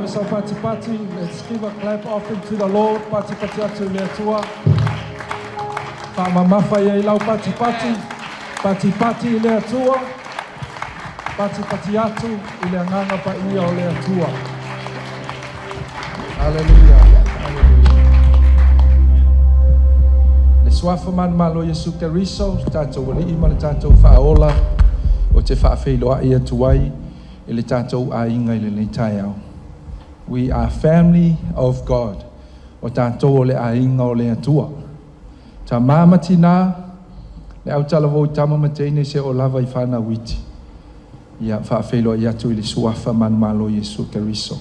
Ave sau patipati. Let's give a clap offering to the Lord. Patipati atu i le Atua. Faamamafa i ai lau patipati. Patipati i le Atua. Patipati atu i le agaga paia o le Atua. Hallelujah. Hallelujah. Le suafa manumalo Iesu Keriso, tatou Alii ma le tatou Faaola, ou te faafeiloai atu ai i le tatou aiga i lenei taeao. We are family of God. O tatou o le aiga o le Atua. Tamā ma tinā, le autalavou i tama ma teine seia oo lava i fanau iti. Ia faafeiloai atu i le suafa manumalo Iesu Keriso.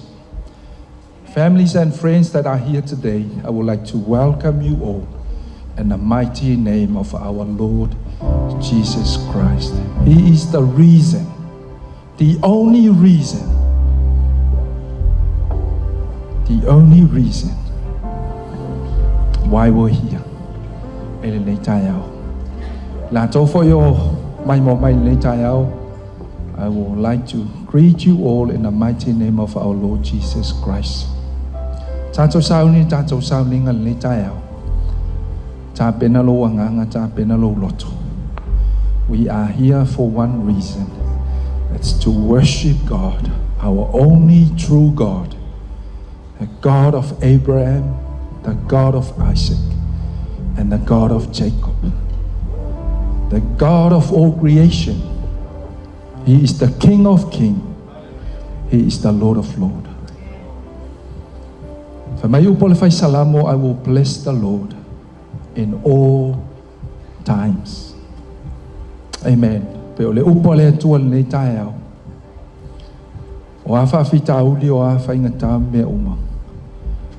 Families and friends that are here today, I would like to welcome you all in the mighty name of our Lord Jesus Christ. He is the reason, the only reason, the only reason why we're here. E lenei taeao. Latou foi o mai mo mai lenei taeao, I would like to greet you all in the mighty name of our Lord Jesus Christ. Tatou sauni, tatou sauniga lenei taeao. Tapena lou agaga, tapena lou loto. We are here for one reason. It's to worship God, our only true God, the God of Abraham, the God of Isaac, and the God of Jacob, the God of all creation. He is the King of kings. He is the Lord of lords. Fai mai upu o le fai Salamo, "I will bless the Lord in all times." Amen. Pe o le upu a le Atua lenei taeao. O a faafitauli o a faigata mea uma.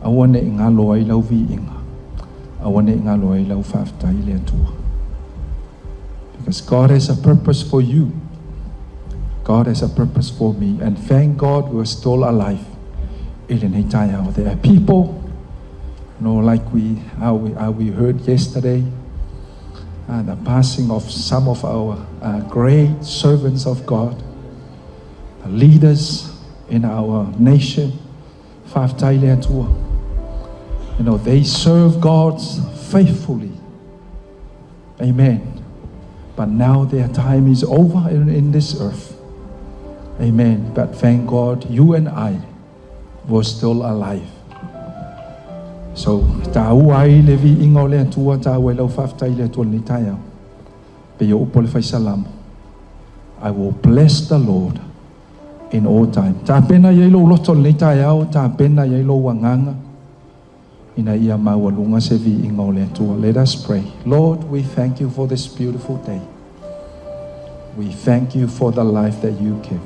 Aua ne i galo ai lau viiga. Aua ne i galo ai lau faafetai i le Atua. Because God has a purpose for you. God has a purpose for me. And thank God we're still alive. I lenei taeao. There are people, like how we heard yesterday, the passing of some of our great servants of God, the leaders in our nation. Faafetai le Atua. They serve God faithfully. Amen. But now their time is over in this earth. Amen. But thank God, you and I were still alive. So, taua ai le viiga o le Atua, taua ai lau faafetai i le Atua lenei taeao. Pe o upu o le fai Salamo. "I will bless the Lord in all time." Tapena i ai lou loto lenei taeao, tapena i ai lou agaga, ina ia maualuga se viiga o le Atua. Let us pray. Lord, we thank you for this beautiful day. We thank you for the life that you give.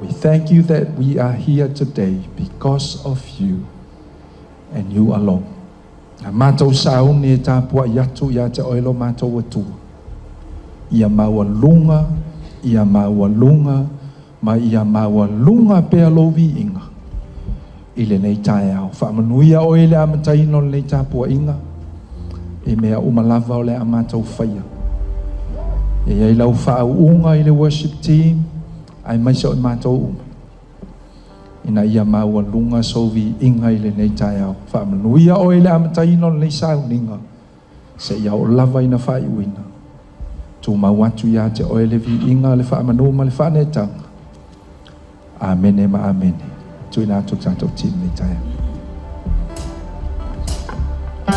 We thank you that we are here today because of you and you alone. A matou sauni e tapuai atu ia te oe lo matou Atua. Ia maualuga, ia maualuga, ma ia maualuga pea lou viiga. I lenei taeao. Faamanuia oe le amataina o lenei tapuaiga. I mea uma lava o le a matou faia. E i ai lau faauuga i le worship team, aemaise o i matou uma. Ina ia maualuga sou viiga i lenei taeao. Faamanuia oe le amataina o lenei sauniga. Seia oo lava ina faaiuina. Tumau atu ia te oe le viiga le faamanu ma le faaneetaga. Amene ma amene. Tuuina atu tatou team lenei taeao. Ia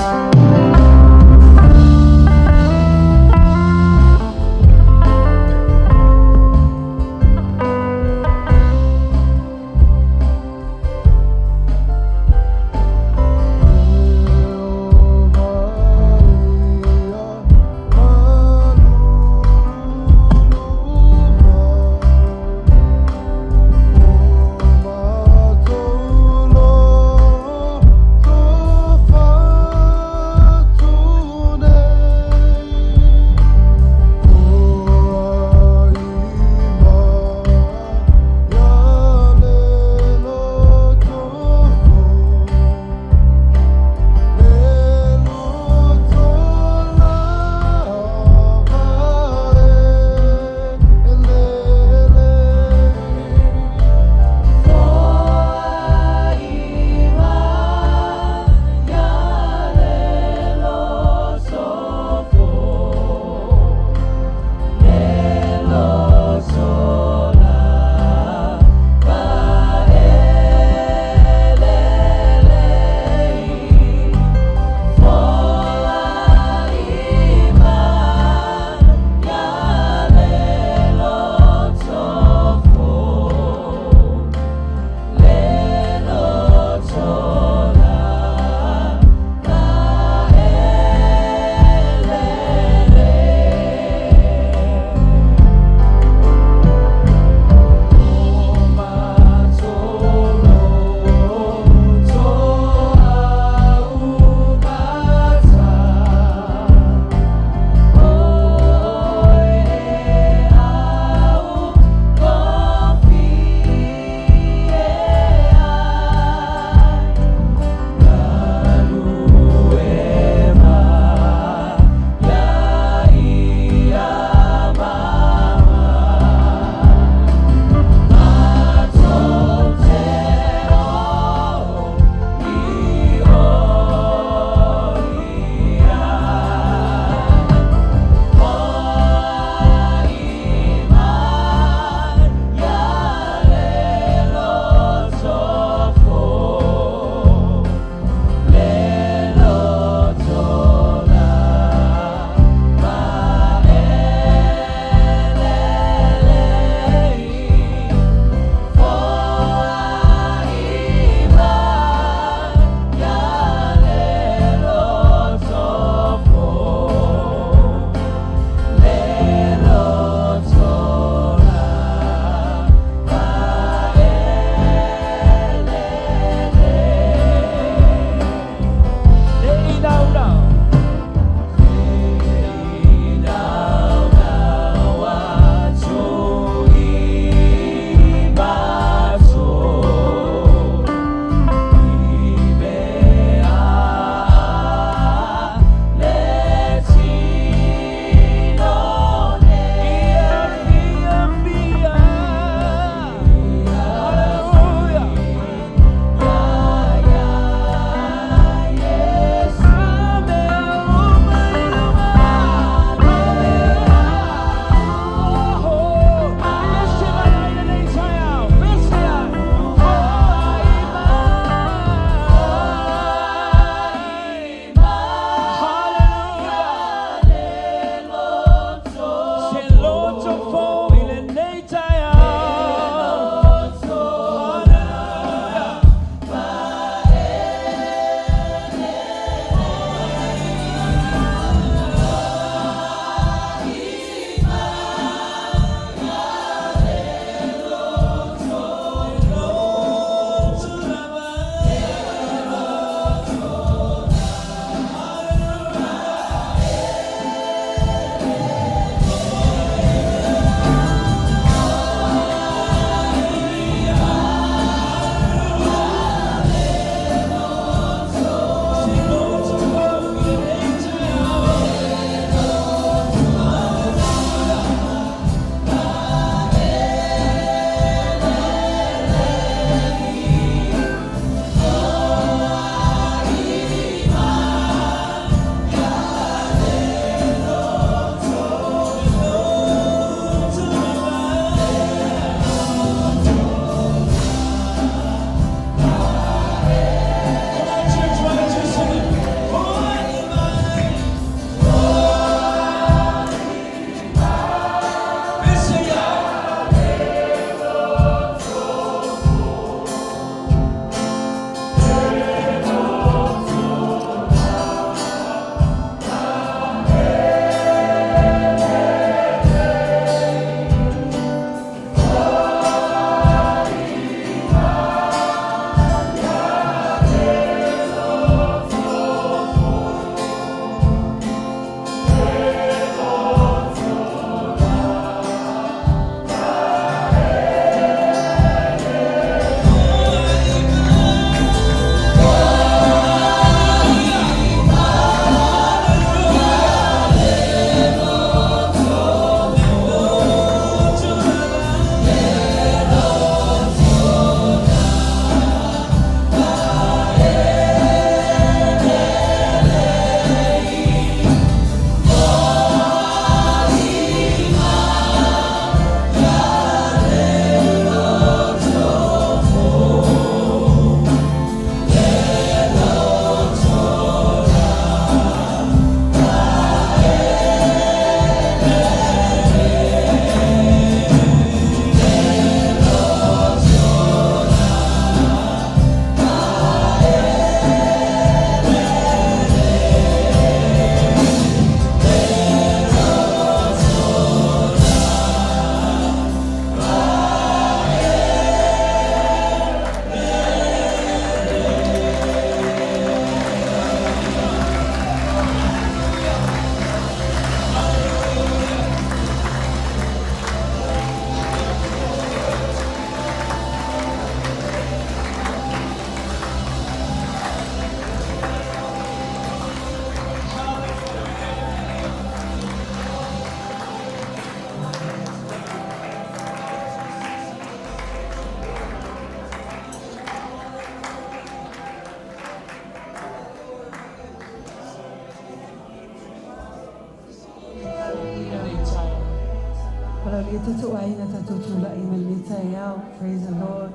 Malie tatou aiga tatou tulai mai lenei taeao. Praise the Lord.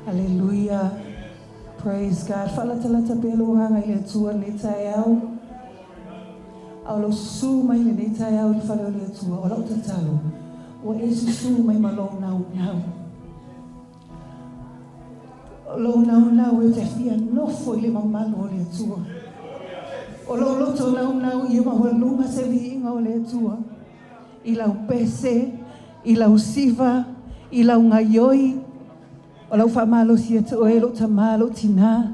Hallelujah. Praise God. Faalatalata pea lou agaga i le Atua lenei taeao. A o lou susu mai lenei taeao i le fale o le Atua, o lau tatalo, ua e susu mai ma lou naunau. O lou naunau e te fia nofo i le mamalu o le Atua. O lou loto naunau ia maualuga se viiga o le Atua. I lau pese, i lau siva, i lau gaioi, o lau faamalosi ia te oe lou tamā lou tinā,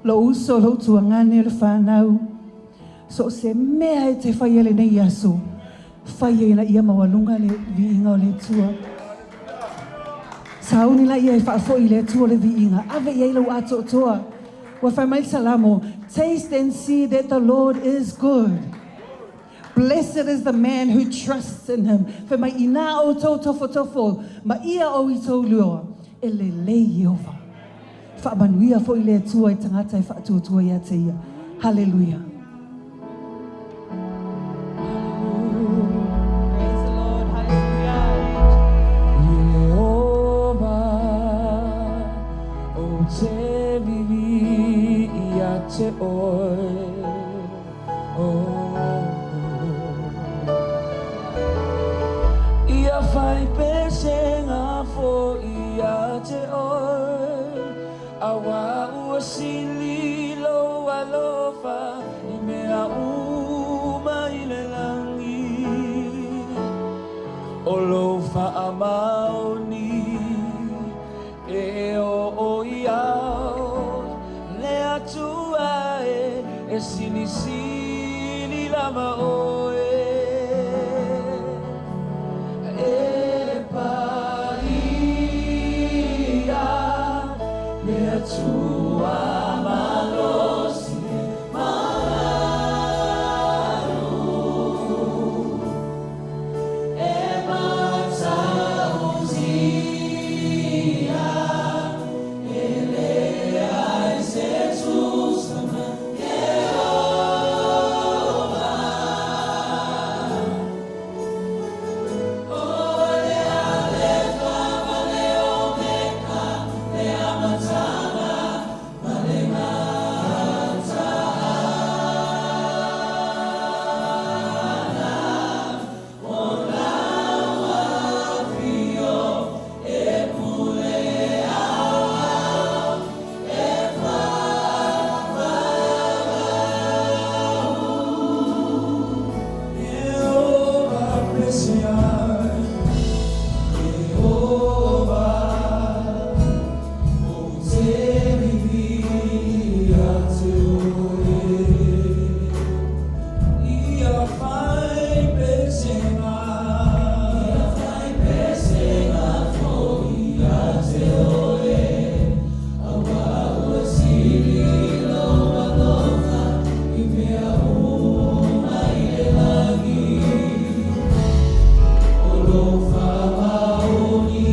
lou uso lou tuagane le fanau. So o se mea e te faia lenei aso, faia ina ia maualuga le viiga o le Atua. Sauni laia e faafoi i le Atua le viiga, ave i ai lau atoatoa. Ua fai mai le Salamo, taste and see that the Lord is good. Blessed is the man who trusts in him. Fai mai inā outou tofotofo, ma ia o i tou lua, e lelei Ieova. Faamanuia foi le Atua i tagata e faatuatua ia te ia. Hallelujah. Praise the Lord. Hallelujah. Ieova ou te vivi ia te oe. Oh. Ia fai pesega foi ia te oe. Auā ua sili lou alofa i mea uma i le lagi. O lou faamaoni e oo i ao le Atua e e silisili lava oe. E paia le Atua malosi mamalu e matautia e leai se tusa ma Ieova. O le Alefa ma le Omeka, le Amataga ma le Gataaga. O lau afio e pule auau e faavavau. Ieova pese ai, Ieova ou te vivi ia te oe. Ia fai pesega, ia fai pesega foi ia te oe. Auā ua sili lou alofa i mea uma i le lagi. O lou faamaoni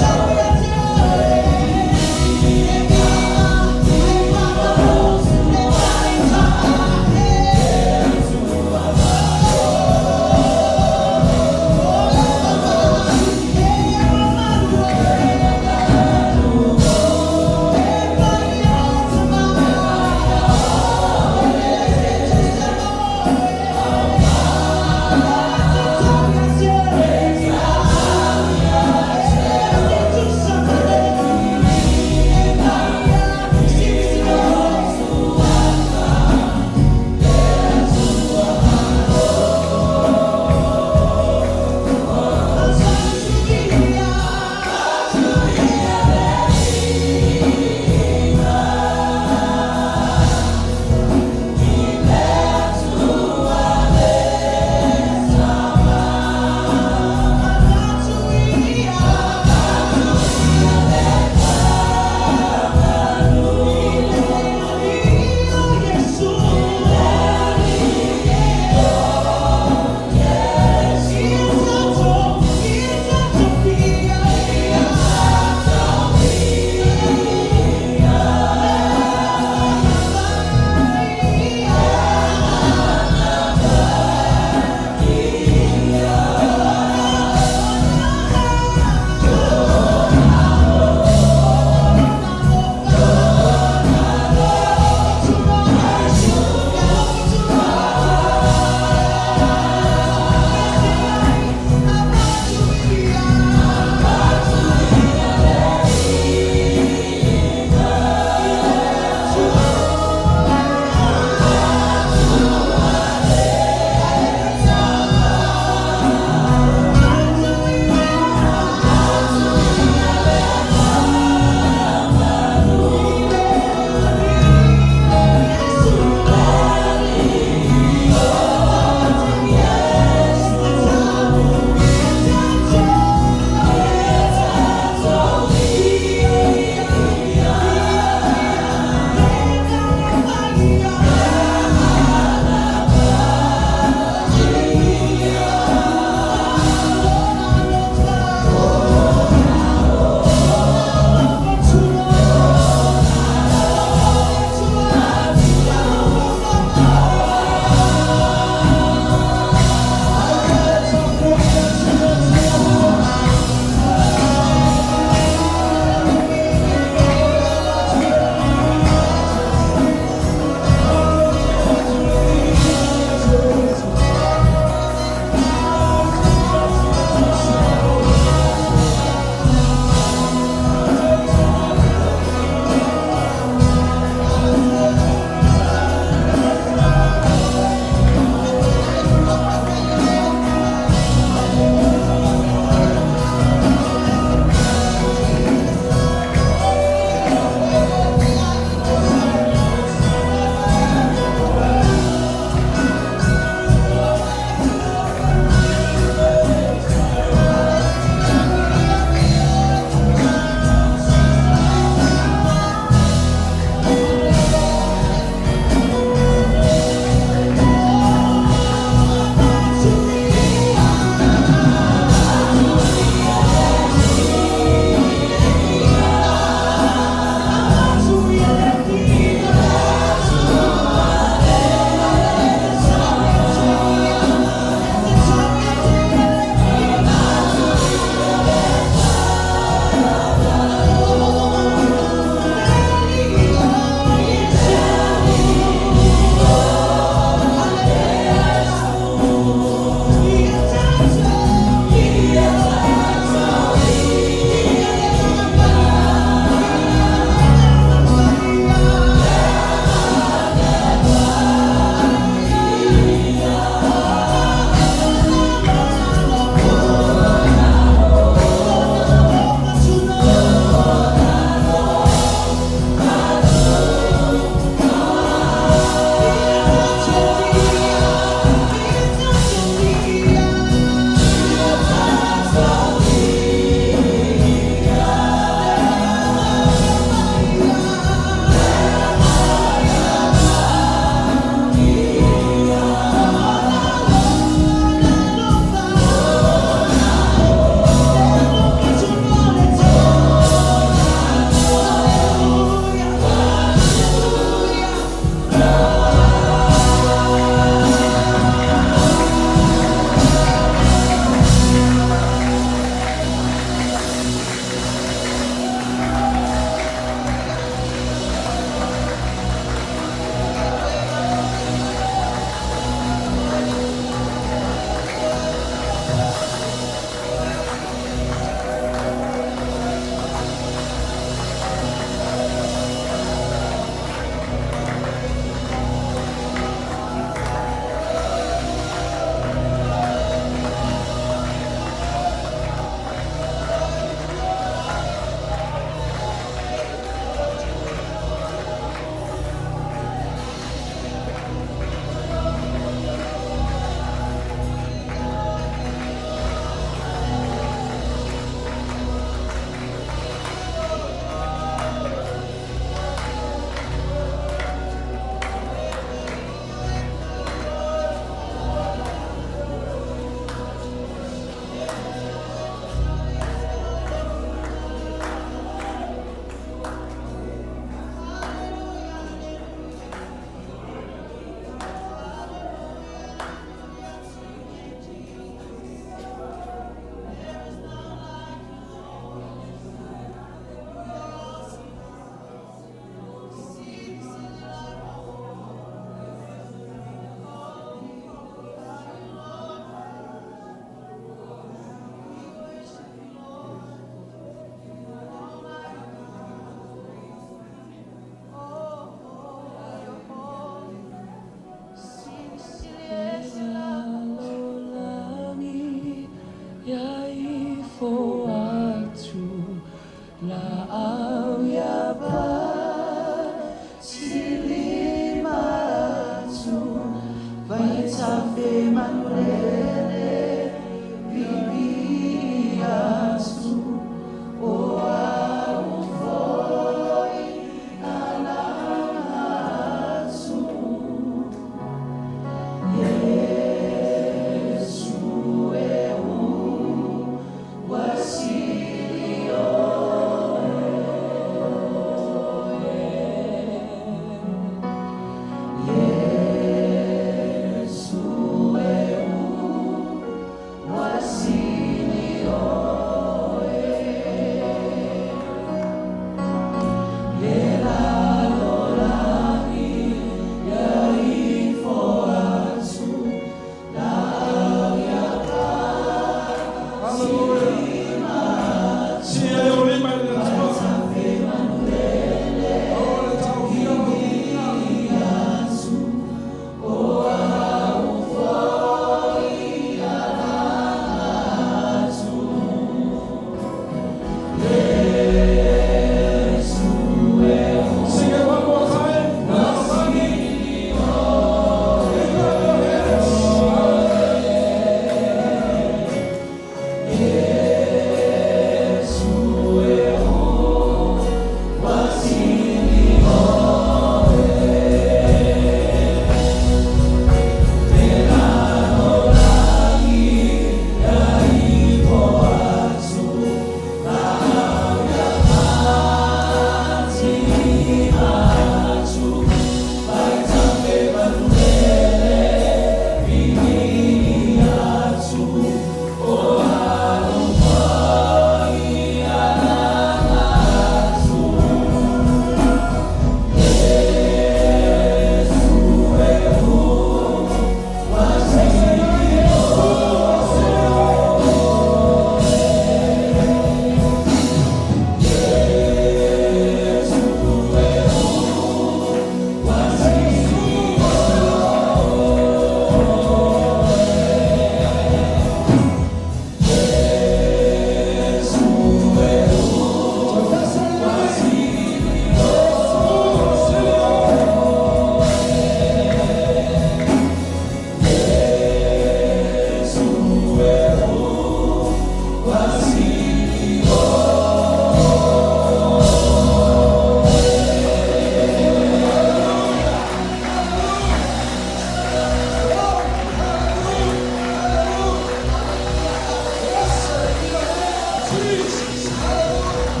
Jesus. Hallelujah.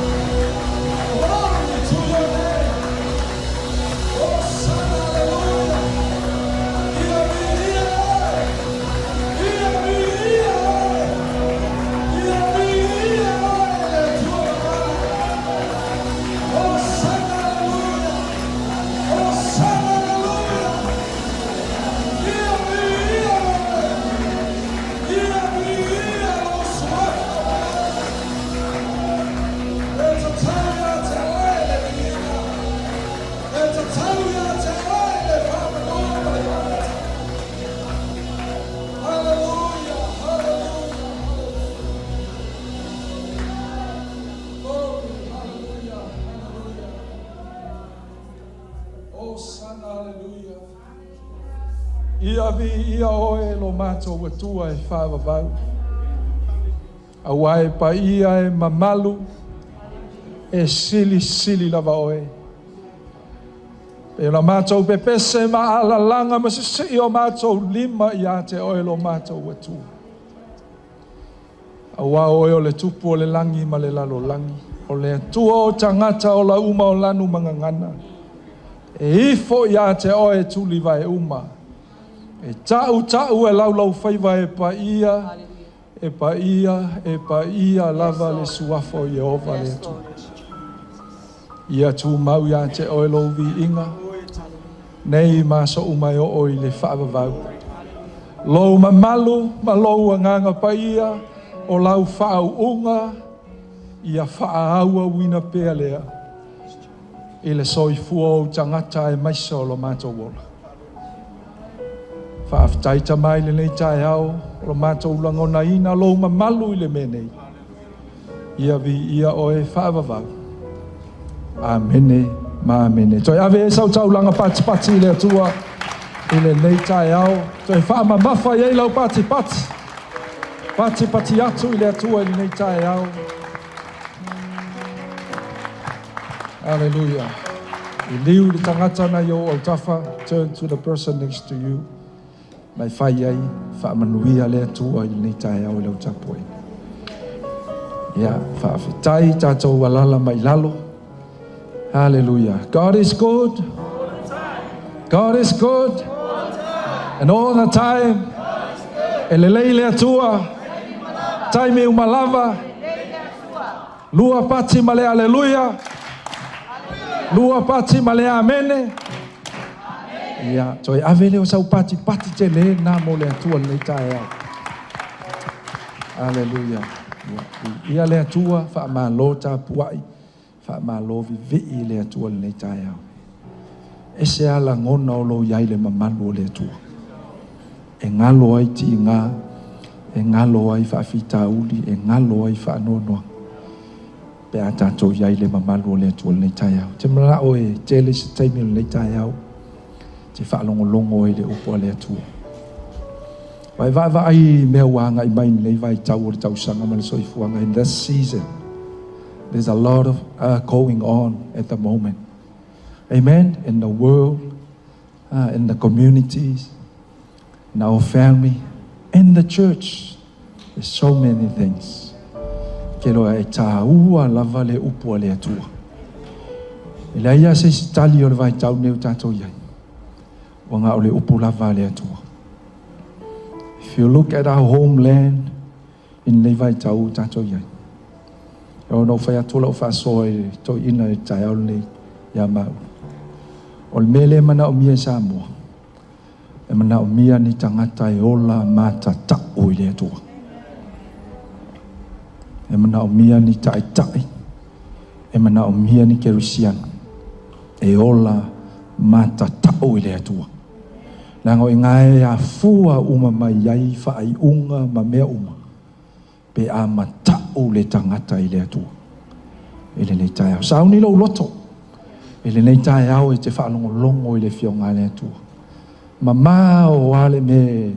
Glory to your name. Hosanna, hallelujah. Ia viia e. Ia viia e. Ia viia e le Atua mamala. Hosanna, hallelujah. Hosanna, hallelujah. Ia viia e. Ia viia lou suafa mamala. E tatau ia te oe le viiga. E tatau ia te oe le faamanoa ma le faafetai. Hallelujah, hallelujah, hallelujah. Glory, hallelujah, hallelujah. Hosanna, hallelujah. Ia viia oe lo matou Atua e faavavau. Auā e paia e mamalu e silisili lava oe. E pei ona matou pepese ma alalaga ma sisii o matou lima ia te oe lo matou Atua. Auā o oe o le tupu o le lagi ma le lalolagi. O le Atua o tagata ola uma o lanu ma gagana. E ifo ia te oe tulivae uma. E ta'uta'u e laulaufaiva e paia, e paia, e paia lava le suafa o Ieova le Atua. Ia tumau ia te oe lou viiga, nei ma aso uma e oo i le faavavau. Lou mamalu ma lou agaga paia o lau faauuga ia faaauauina pea lea i le soifua o ou tagata aemaise o lo matou ola. Faafetai Tama i lenei taeao o lo matou lagonaina lou mamalu i le mea nei. Ia viia oe faavavau. Amene ma amene. Toe ave e sau taulaga patipati i le Atua i lenei taeao. Toe faamamafa i ai lau patipati. Patipati atu i le Atua i lenei taeao. Hallelujah. Liliu i le tagata na i ou autafa, turn to the person next to you. Ma e fai ai faamanuia le Atua i lenei taeao i lau tapuaiga. Ia, faafetai tatou alala mai lalo. Hallelujah. God is good. God is good. And all the time. E lelei le Atua. Taimi uma lava. Lua pati ma le aleluia. Lua pati ma le amene. Ia, toe ave lea o sau patipati tele na mo le Atua lenei taeao. Hallelujah. Ia, ia le Atua, faamalo tapuai, faamalo vivii le Atua lenei taeao. E se lagona o lou iai le mamalu o le Atua. E galo ai tiga, e galo ai faafitauli, e galo ai faanoanoaga. Pe a tatou iai le mamalu o le Atua lenei taeao. Te manao e tele se taimi o lenei taeao. Te faalogologo ai le upu a le Atua. Vai vaavaai mea ua agai mai lenei vaitau o le tausaga ma le soifuaga. In this season, there's a lot of going on at the moment. Amen. In the world, in the communities, in our family, in the church. There's so many things. Ke loa e tāua lava le upu a le Atua. E leai lava se isi tali o le vaitau nei o tatou iai. Ua na o le upu lava a le Atua. If you look at our homeland, in lenei vaitau o tatou iai. E ona ou fai atu lau faasoa i le toeaina i le taeao lenei ia mau. O le mea lea e manaomia e Samoa, e manaomia ni tagata e ola matatau i le Atua. E manaomia ni taitai, e manaomia ni kerisiano, e ola matatau i le Atua. Leaga o i ina e afua uma mai ai faaiuga ma mea uma, pe a matau le tagata i le Atua. I lenei taeao. Sauni lou loto. I lenei taeao e te faalogologo i le afioga a le Atua. Mamao a le mea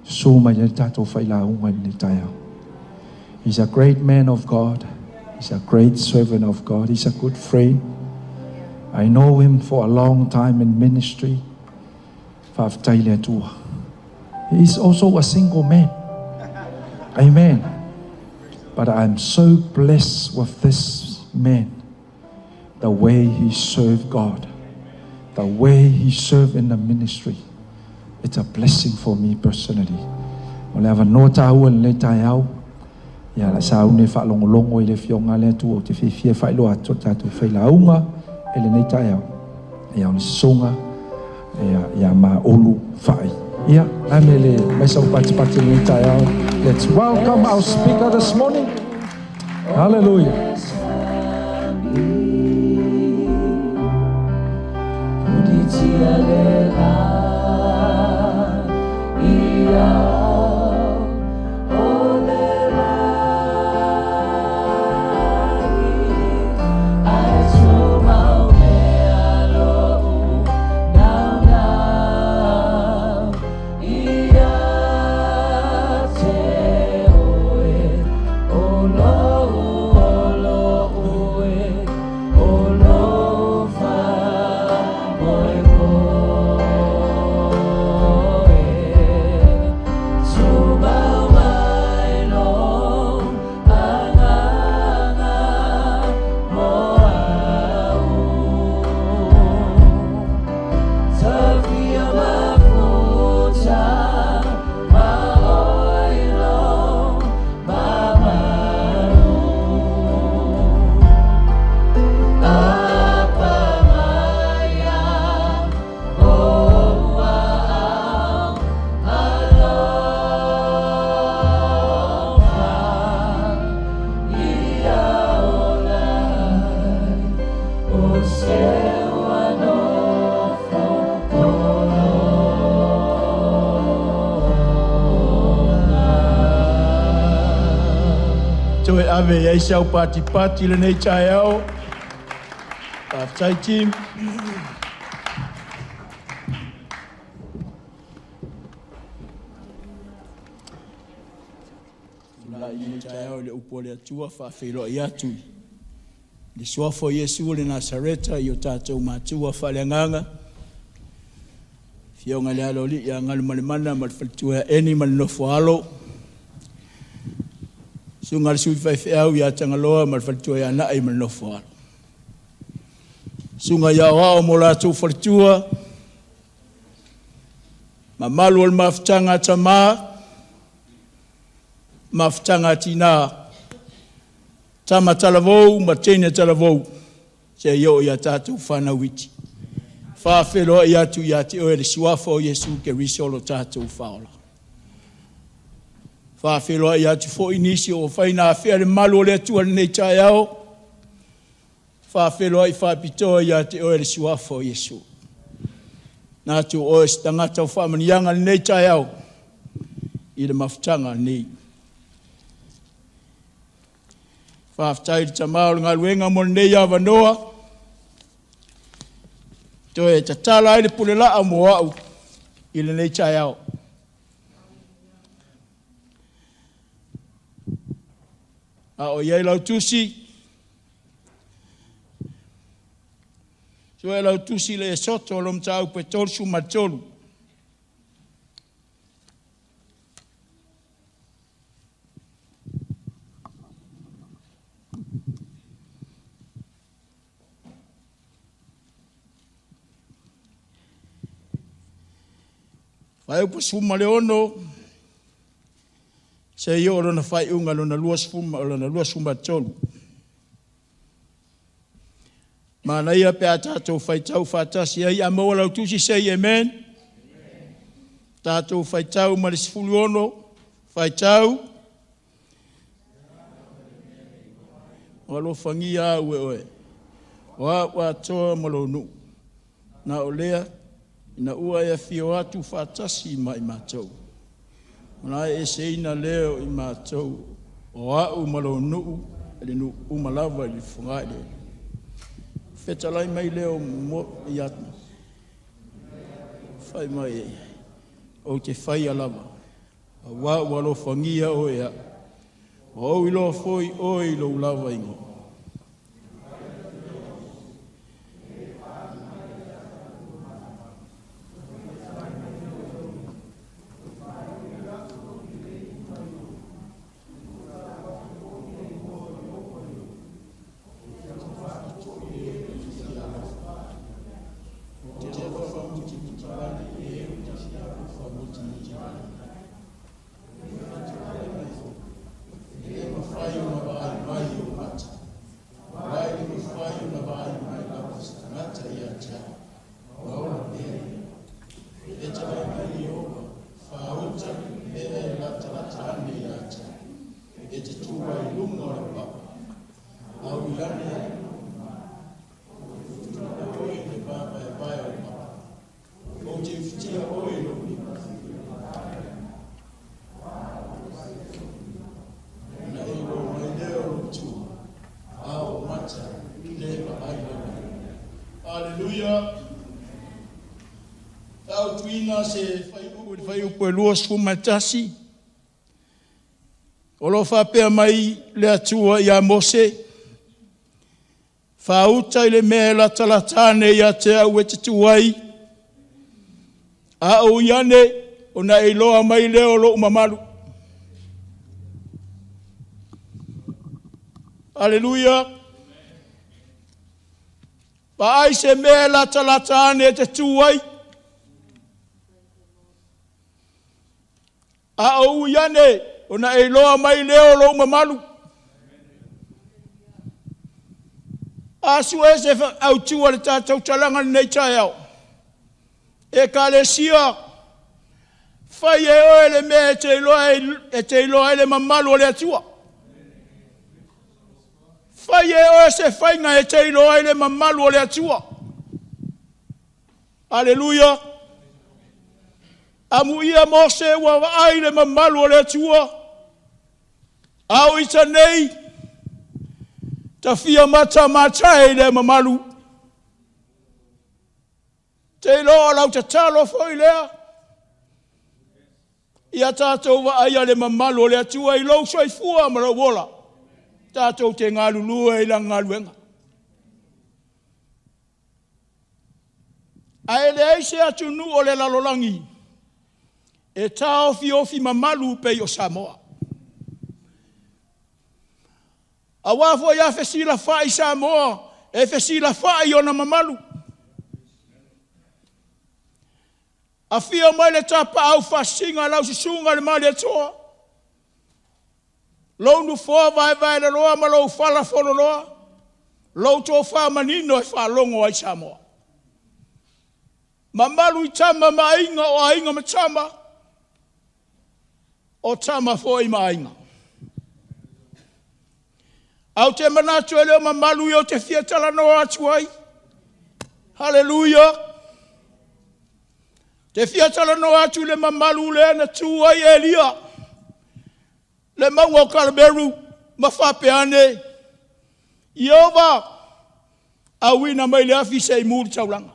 susu mai ai le tatou failauga i lenei taeao. He's a great man of God. He's a great servant of God. He's a good friend. I know him for a long time in ministry. Faafetai le Atua. He is also a single man. Amen. But I'm so blessed with this man, the way he served God, the way he served in the ministry. It's a blessing for me personally. O le avanoa tāua i lenei taeao, ia la sauni e faalogologo i le afioga a le Atua. Ou te fiafia e faailoa atu o le tatou failauga i lenei taeao. Ia o le susuga ia, ia Maulu Fai. Ia, ame le mai sau patipati i lenei taeao. Let's welcome our speaker this morning. Hallelujah. Toe ave i ai sau patipati i lenei taeao. Faafetai team. Tulai i lenei taeao i le upu a le Atua faafeiloai atu i le suafa o Iesu o le Nasareta i o tatou matua faaleagaga, Afioga i le Aloalii ia Galumalemana ma le faletua ia Eni ma le nofo a alo, Susuga i le Sui Faifeau ia Tagaloa ma le faletua ia Nai ma le nofo a alo, Susuga i Aoao ma o latou faletua, mamalu o le mafutaga a tama, mafutaga a tina, tama talavou ma teine talavou, seia oo ia tatou fanau iti. E faafeiloai atu ia te oe le suafa o Iesu Keriso lo tatou Faaola. E faafeiloai atu foi nisi ua mafai ona afea le malu o le Atua i lenei taeao. E faafeiloai faapitoa ia te oe le suafa o Iesu. Manatu o oe o se tagata o faamanuiaga i lenei taeao i le mafutaga nei. Faafetai i le Tama o le galuega mo lenei avanoa, toe tatala ai le pulelaa mo au i lenei taeao. A o i ai lau tusi, sue lau tusi i le Esoto o lo mataupu e 33. Fuaiupu 16, seia oo lona faaiuga lona 20, lona 23. Manaia pe a tatou faitau faatasi ai, a maua lau tusi, say amen. Amen. Tatou faitau ma le 16, faitau. O alofagia au e oe, o au atoa ma lou nuu, na o lea ina ua e afio atu faatasi ma i matou, ona e eseina lea o i matou, o au ma lou nuu, e le nuu uma lava i le fogailele. Fetalai mai lea mo ia fai mai ou te faia lava, auā ua alofagia oe au, ua ou iloa foi oe i lou lava igoa. Aleluia. Fautuina se fuaiupu i le fuaiupu e 21, o lo o faapea mai le Atua ia Mose, “Faauta i le mea e latalata ane ia te au e te tu ai, a ou i ane ona e iloa mai lea o lou mamalu.” Aleluia! Vaai se mea e latalata ane e te tu ai, a ou ui ane, ona e iloa mai lea o lou mamalu. A sue se autu a le tatou talaga i lenei taeao, Ekalesia, fai e oe le mea e te iloa ai le mamalu o le Atua. Fai e oe se faiga e te iloa ai le mamalu o le Atua. Aleluia! Amuia Mose ua vaai i le mamalu o le Atua, a o ita nei, tafia matamata e i lea mamalu. Te iloa o lau tatalo foi lea, ia tatou vaaia le mamalu o le Atua i lou soifua ma lou ola, tatou te galulue i lana galuega. Ae leai se atunuu o le lalolagi e taofiofi mamalu pei o Samoa. Aua foi a fesilafai Samoa, e fesilafai i ona mamalu. Afio mai le Tapaau Faasisina lau Susuga i le Malietoa, lou nofoa vaevaeloloa ma lou fala fololoa, lau tofa manino e faalogo ai Samoa. Mamalu i Tama ma Aiga, o Aiga ma Tama, o Tama foi ma Aiga. Ae ou te manatu e le o mamalu ia ou te fia talanoa atu ai. Haleluia! Ou te fia talanoa atu i le mamalu lea na tu ai Elia, le mauga o Karamelu ma faapea ane, “Ieova, auina mai le afi se i mu le taulaga.”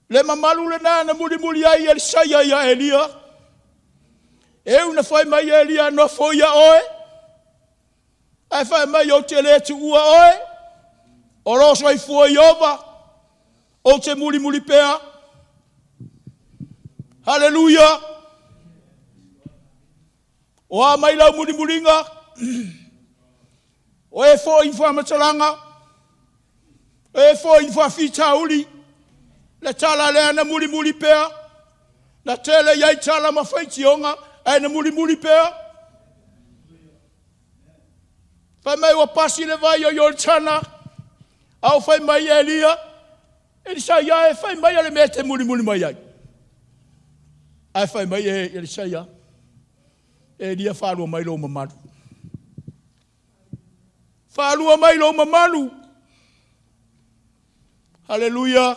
Le mamalu lena na mulimuli ai Elisaia ia Elia, e ui ina fai mai Elia, “Nofoia oe,” ae fai mai, “Ou te le tuua oe, o lo o soifua Ieova, ou te mulimuli pea.” Haleluia! O a mai lau mulimuliga? O e foi i faamatalaga? O e foi i faafitauli? Le tala lea na mulimuli pea, na tele i ai tala ma faitioga, ae na mulimuli pea. Fai mai ua pasi le vai o Ioritana, a o fai mai Elia, “Elisaia e, fai maia le mea e te mulimuli mai ai.” Ae fai mai Elisaia, “Elia, faalua mai lou mamalu. Faalua mai lou mamalu.” Haleluia!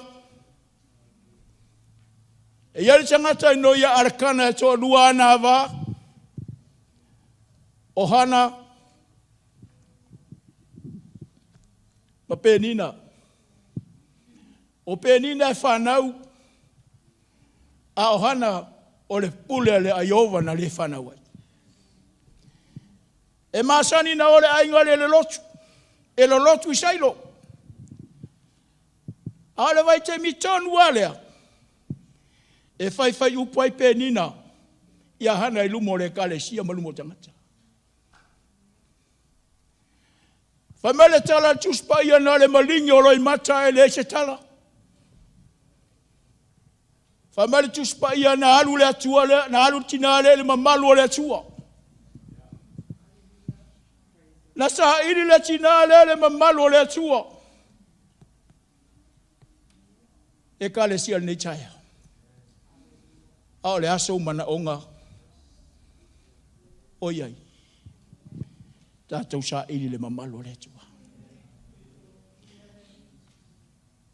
E i ai le tagata e igoa ia Alekana e toalua ana ava, o Hana ma Penina. O Penina e fanau, a o Hana o le pule a Ieova na le fanau ai. E masani ona o le aiga lea i le lotu, e lolotu i Sailo. A o le vaitaimi tonu lava lea, e fai fai upu ai Penina ia Hana i luma o le ekalesia ma luma o tagata. Fai mai le tala a le Tusi Paia, na o le maligi o loimata ae leai se tala. Fai mai le Tusi Paia, na alu le Atua lea, na alu le tina lea i le mamalu o le Atua. Na saili le tina lea le mamalu o le Atua. Ekalesia i lenei taeao, a o le a sou manaoga o i ai? Tatou saili le mamalu o le Atua.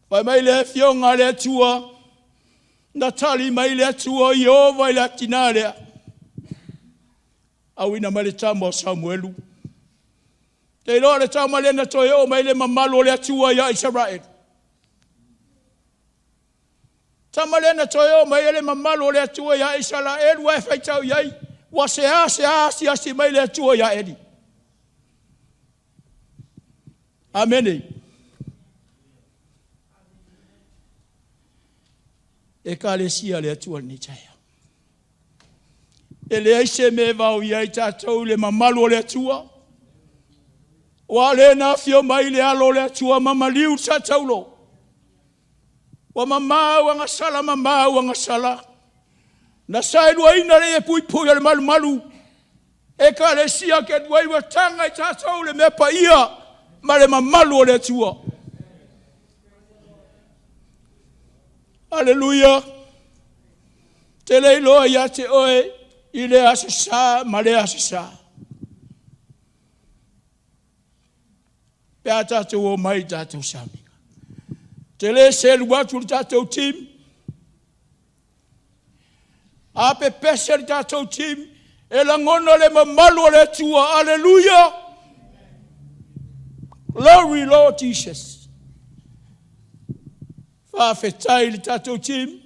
Fai mai le afioga a le Atua, na tali mai le Atua Ieova i le tina lea, auina mai le tama o Samuelu. Te iloa le tama lea na toe oo mai le mamalu o le Atua ia Isaraelu. Tama lea na toe oo mai ai le mamalu o le Atua ia Isaraelu ae faitau i ai, ua seā asiasi mai le Atua ia Eli. Amene. Ekalesia a le Atua i lenei taeao. E leai se mea e vaoia ai tatou i le mamalu o le Atua. Ua o lea na afio mai le alo o le Atua ma maliu le saataulo. Ua mamao agasala, mamao agasala. Na saeluaina le ie puipui o le malumalu. Ekalesia ke duai ua taga i tatou le mea paia ma le mamalu o le Atua. Aleluia! Te le iloa ia te oe i le aso sa ma le aso sa. Pe a tatou o mai i tatou sauniga. Te le selu atu le tatou team. A pepese le tatou team, e lagona le mamalu o le Atua. Aleluia! Glory Lord Jesus. Faafetai i le tatou team.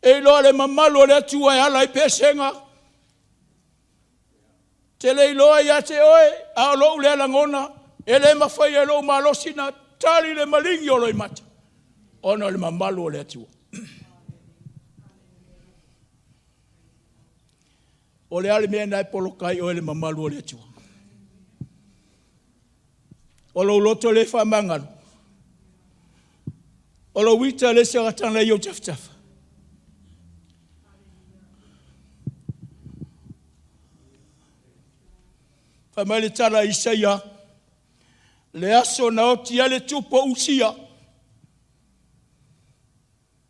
E iloa le mamalu o le Atua e ala i pesega. Te le iloa ia te oe, a o lou lea lagona, e le mafai e lou malosi na tali le maligi o loimata, ona o le mamalu o le Atua. O le a le mea lena e poloka ai oe i le mamalu o le Atua? O lou loto le faamagalo, o lou ita le sagatana i ou tafatafa. Fai mai le tala a Isaia, le aso na oti ai le tupu o Usia,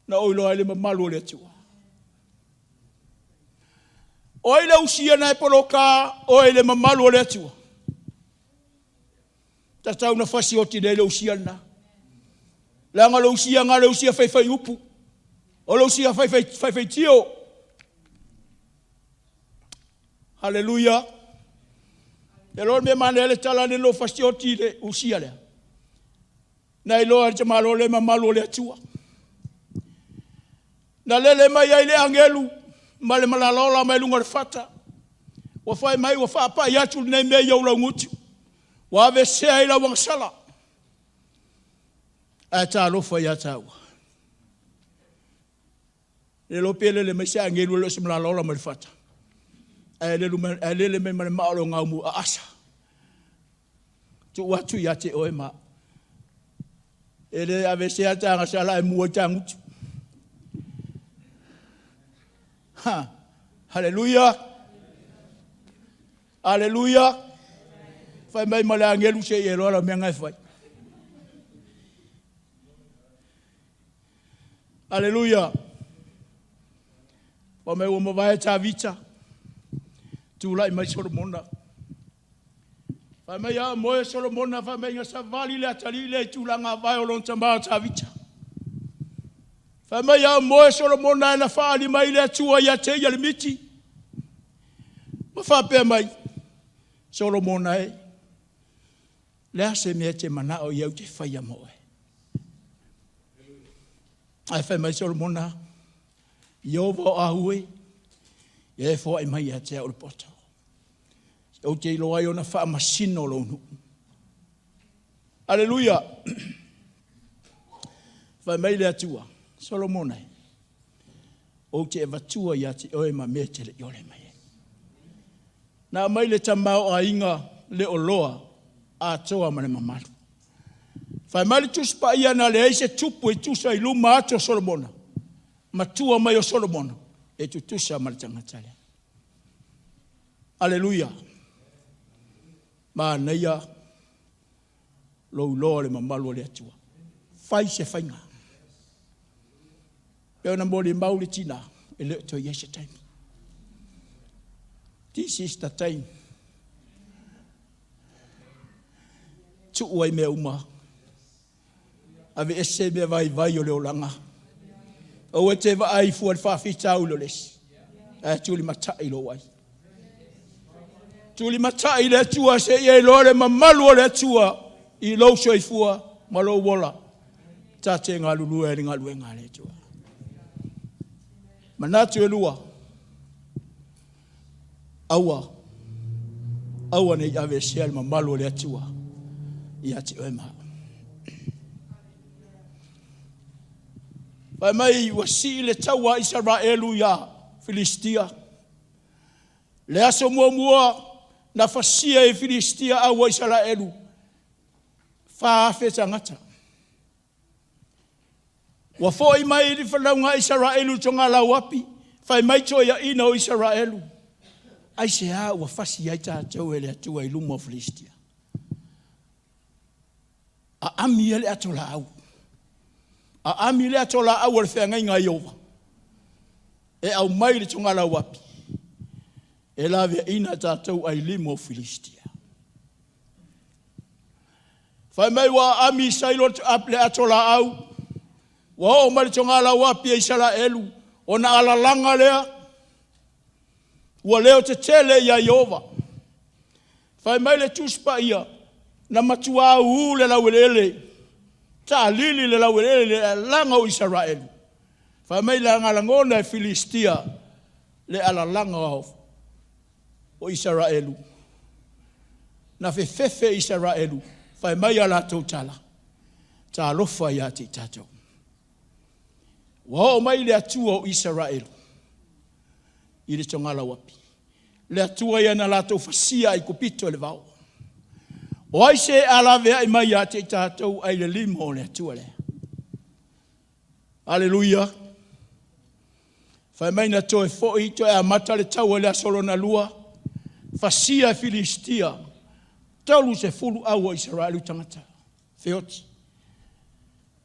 na ou iloa ai le mamalu o le Atua. O ai le Usia na e poloka oe i le mamalu o le Atua? Tatau na fasioti nei le Usia lena. Leaga le Usia na le Usia faifai upu, o le Usia faifaitio. Haleluia! E loa le mea manaia le tala le lo fasioti le Usia lea. Na iloa e le tamaloa le mamalu o le Atua. Na lele mai ai le agelu ma le malalola mai luga o le fata. Ua fai mai ua faapai atu lenei mea i ou laugutu. Ua aveesea i lau agasala. Ae talofa ia taua. Le iloa pe lele mai se agelu e le o se malalola mai le fata. Ae lele mai ma le maa o le ogaumu aasa. Tuu atu ia te oe ma. E le aveesea ta agasala ae mua i ta gutu. Ha. Haleluia. Aleluia. Fai mai ma le agelu se i e loa la mea ngai fai. Aleluia. Fai mai ua mavae Tavita, tulai mai Solomona. Fai mai a moe Solomona, fai mai na savali le atalii lea i tulaga vae o lona tama o Tavita. Fai mai a moe Solomona e na faali mai le Atua ia te ia le miti. Ma faapea mai, Solomona e, le a se mea e te manao i au te faia mo oe. Ae fai mai Solomona, Ieova o aue, ia e foai mai ia te au le poto. Ou te iloa ai ona faamasino lou nuu. Aleluia! Fai mai le Atua, Solomona e, ou te avatua ia te oe ma mea te le i ole mai ai. Na aumai le tamaoaiga le oloa atoa ma le mamalu. Fai mai le Tusi Paia na leai se tupu e tusa i luma atu o Solomona, matua mai o Solomona, e tutusa ma le tagata lea. Aleluia! Manaia lou iloa o le mamalu o le Atua. Fai se faiga. Pe ona molimau le tina, e le o toe i ai se taimi. This is the time. Tuu ai mea uma. Aveese mea vaivai o le olaga. Aua e te vaai fua i le faafitauli o le isi. Ae tulimatai lou ai. Tulimatai i le Atua seia iloa le mamalu o le Atua i lou soifua ma lou ola. Ta te galulue ai i le galuega a le Atua. Manatu e lua, aua, aua ne i aveesea le mamalu o le Atua ia te oe ma au. Fai mai ua sii le taua a Isaraelu ia Filistia. Le aso muamua na fasia e Filistia au a Isaraelu, 4,000 tagata. Ua foi mai le fanauga a Isaraelu i togalauapi, fai mai toeaiina o Isaraelu, aisea ua fasi ai tatou e le Atua i luma o Filistia? Aami ia le atolaau, aami le atolaau o le feagaiga a Ieova e aumai le togalauapi e laveaiina tatou ai lima o Filistia. Fai mai ua aami i Sailo le ato laau, ua oo mai le togalauapi a Isaraelu, ona alalaga lea, ua leo tetele ia Ieova. Fai mai le Tusi Paia, na matua uu le laueleele, taalili le laueleele i le alalaga o Isaraelu. Fai mai na lagona e Filistia le alalaga o Isaraelu, na fefefe Isaraelu, fai mai a latou tala, talofa ia te i tatou. Ua oo mai le Atua o Isaraelu i le togalauapi, le Atua ia na latou fasia ai Aikupito i le vao. O ai se a laveai mai ia te i tatou ai le lima o le Atua lea? Aleluia! Fai mai na toe foi toe amata le taua i le aso lona lua, fasia e Filistia 30 au o Isaraelu tagata feoti.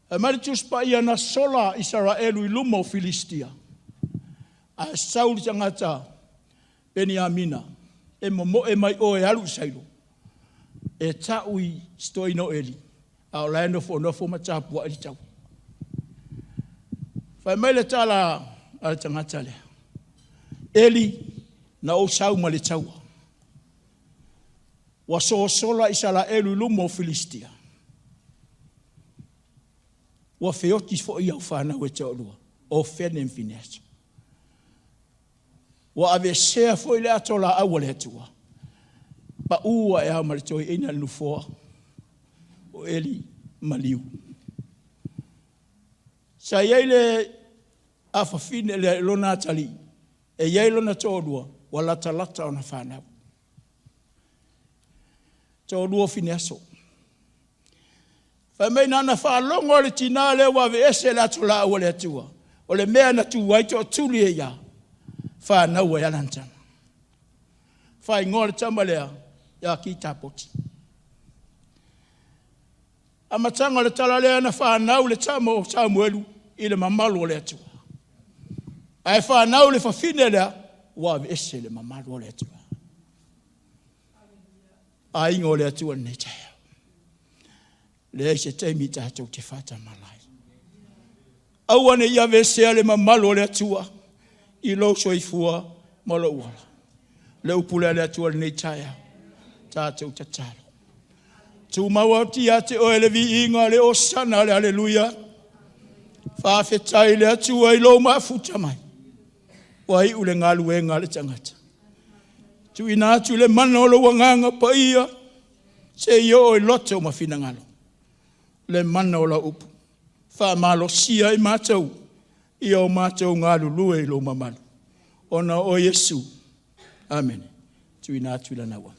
Fai mai le Tusi Paia na sola Isaraelu i luma o Filistia, ae sau le tagata Peniamina e momoe mai o e alu i Sailo e tau i si toeaina o Eli, a o la e nofonofo ma tapuai le taua. Fai mai le tala a le tagata lea, Eli, na ou sau ma le taua, ua sosola Isaraelu i luma o Filistia, ua feoti foi au fanau e toalua, o Ofene ma Fineasa. Ua aveesea foi le ato laau a le Atua, pau ae lava ma le toeaina i le nofoa o Eli, maliu. Sa i ai le afafine, lona atalii, e i ai lona toalua, ua latalata ona fanau, toalua o Fineaso. Fai mai na ona faalogo lava o le tina lea ua aveese le atolaau a le Atua, o le mea na tu ai tootuli ai lava, fanau ai lava lana tama. Faaigoa le tama lea ia Kitapoti. Amataga o le tala lea na fanau le tama o Samuelu i le mamalu o le Atua. Ae fanau le fafine lea, ua aveese le mamalu o le Atua. Aiga o le Atua i lenei taeao. Leai se taimi tatou te faatamala ai. Aua ne i aveesea le mamalu o le Atua i lou soifua ma lou ola. Le upu lea a le Atua i lenei taeao, tatou tatalo. Tumau atu ia te oe le viiga, le osana, le aleluia. Faafetai i le Atua i lou mafuta mai, ua iu le galuega a le tagata. Tuuina atu le mana o lou Agaga Paia se i oo i loto ma finagalo le mana o lau upu. Faamalosia ai matou ia o matou galulue i lou mamalu, ona o Iesu. Amene. Tuuina atu i lana auauna.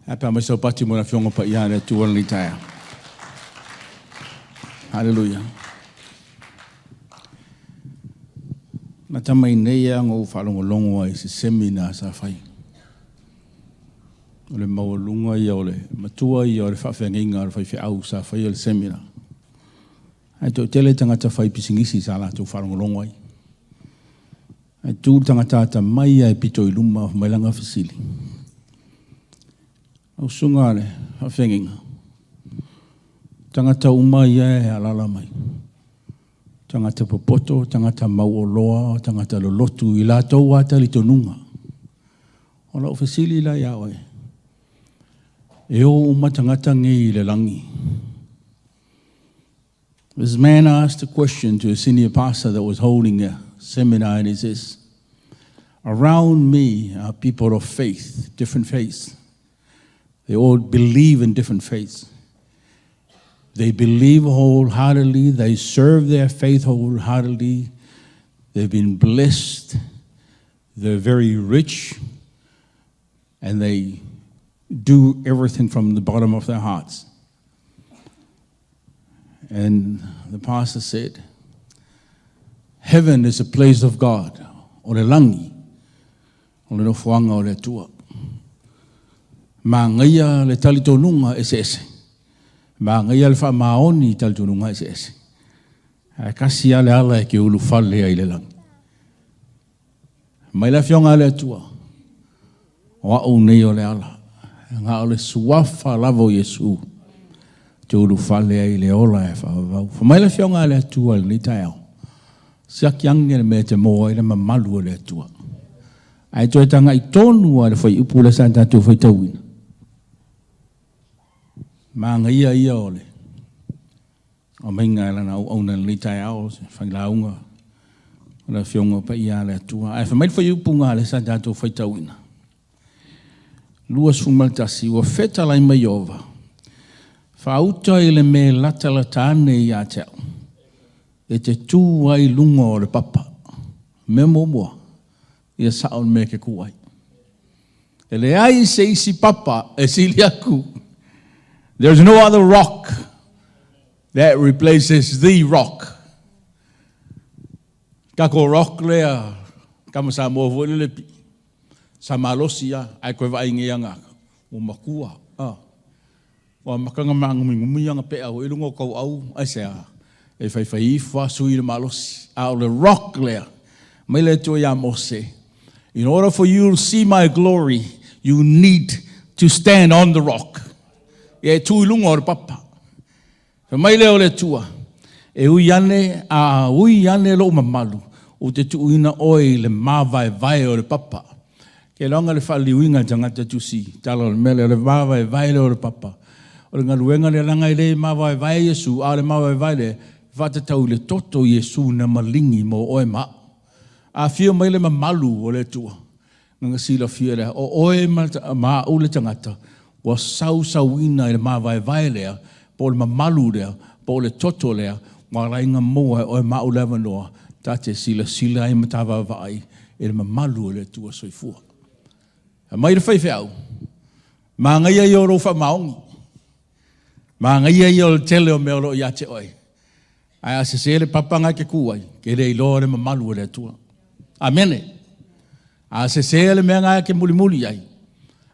Ae pe a mai sau pati mo le Afioga Paia a le Atua i lenei taeao. Haleluia. Lata mai nei lava na ou faalogologo ai i se semina sa fai. O le maualuga ia o le matua ia o le faafeagaiga a le faifeau sa faia le semina. Ae toatele tagata faipisinisi sa latou faalogologo ai. Ae tu le tagata atamai lava e pito i luma fai mai lana fesili, Lau susuga i le faafeagaiga, tagata uma ia e alaala mai, tagata popoto, tagata mauoloa, tagata lolotu i latou lava talitonuga. O lau fesili la ia oe, e o uma tagata nei i le lagi? This man asked a question to a senior pastor that was holding a seminar, and he says, Around me are people of faith, different faiths. They all believe in different faiths. They believe wholeheartedly, they serve their faith wholeheartedly. They've been blessed, they're very rich, and they do everything from the bottom of their hearts. And the pastor said, Heaven is a place of God, o le lagi, o le nofoaga o le Atua. Magaia le talitonuga eseese. Magaia le faamaoni i talitonuga eseese. Ae kasi lava le ala e ke ulufale ai i le lagi. Mai le Afioga a le Atua, o au nei o le ala. Na o le suafa lava o Iesu te ulufale ai i le ola e faavavau. Fai mai le Afioga a le Atua i lenei taeao, siaki ane le mea e te maua ai le mamalu o le Atua. Ae toe tagai tonu lava i le fuaiupu lea sa tatou faitauina. Magaia ia o le aumaiga e lana auauna i lenei taeao, se failauga o le Afioga Paia a le Atua. Ae fai mai le fuaiupu lea sa tatou faitauina. 21, ua fetalai mai Ieova, faauta i le mea e latalata ane ia te au, e te tu ai i luga o le papa. Mea muamua, ia sao le mea e te tu ai. E leai se isi papa e sili aku. There's no other rock that replaces the rock. Kako rock lea, kama Samoa foi le pi. Sa malosi a, ae koe vaai nei anga, ua matua. Ah. Ua makanga maagumigumi anga pe au i lunga o kau au, ai se a. E faifai ifo a sui le malosi. A o le rock lea, mai le Atua ia Mose, in order for you to see my glory, you need to stand on the rock. Ia e tu i lunga o le papa. Fai mai lea o le Atua, e ui ane, a ui ane lou mamalu, ou te tuuina oe i le mavaevae o le papa. Ke loga le faaliliuina e tagata tusi tala o le mea lea, o le mavaevae lea o le papa. O le galuega lea leaga e le mavaevae Iesu, a o le mavaevae lea, e faatatau i le toto o Iesu na maligi mo oe ma au. A afio mai le mamalu o le Atua, na silafia lea, o oe ma au le tagata, ua sausauina i le mavaevae lea, po o le mamalu lea, po o le toto lea, ua ala ai ona maua e oe ma au le avanoa, ta te silasila ai ma ta vaavaai i le mamalu o le Atua soifua. Aumai le faifeau, magaia ia o lou faamaoni, magaia ia o le tele o mea o lo o ia te oe. Ae a sese le papa na e te tu ai, ke le iloa le mamalu o le Atua. Amene. A sese le mea na e te mulimuli ai,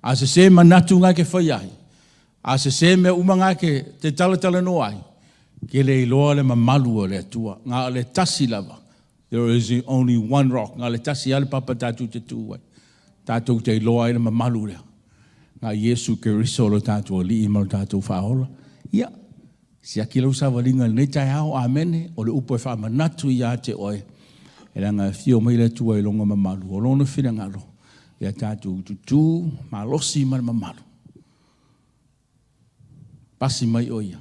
a sese manatu na e te faia ai, a sese mea uma na e te talatalanoa ai, ke le iloa le mamalu o le Atua. Na o le tasi lava. There is only one rock. Na o le tasi lava le papa tatou te tu ai. Tatou te iloa ai le mamalu lea. Na Iesu Keriso lo tatou Alii ma lo tatou Faaola. Ia, siaki lau savaliga i lenei taeao, amene, o le upu e faamanatu ia te oe, e leaga e afio mai le Atua i lona mamalu, o lona finagalo, ia tatou tutū malosi ma le mamalu. Pasi mai o ia,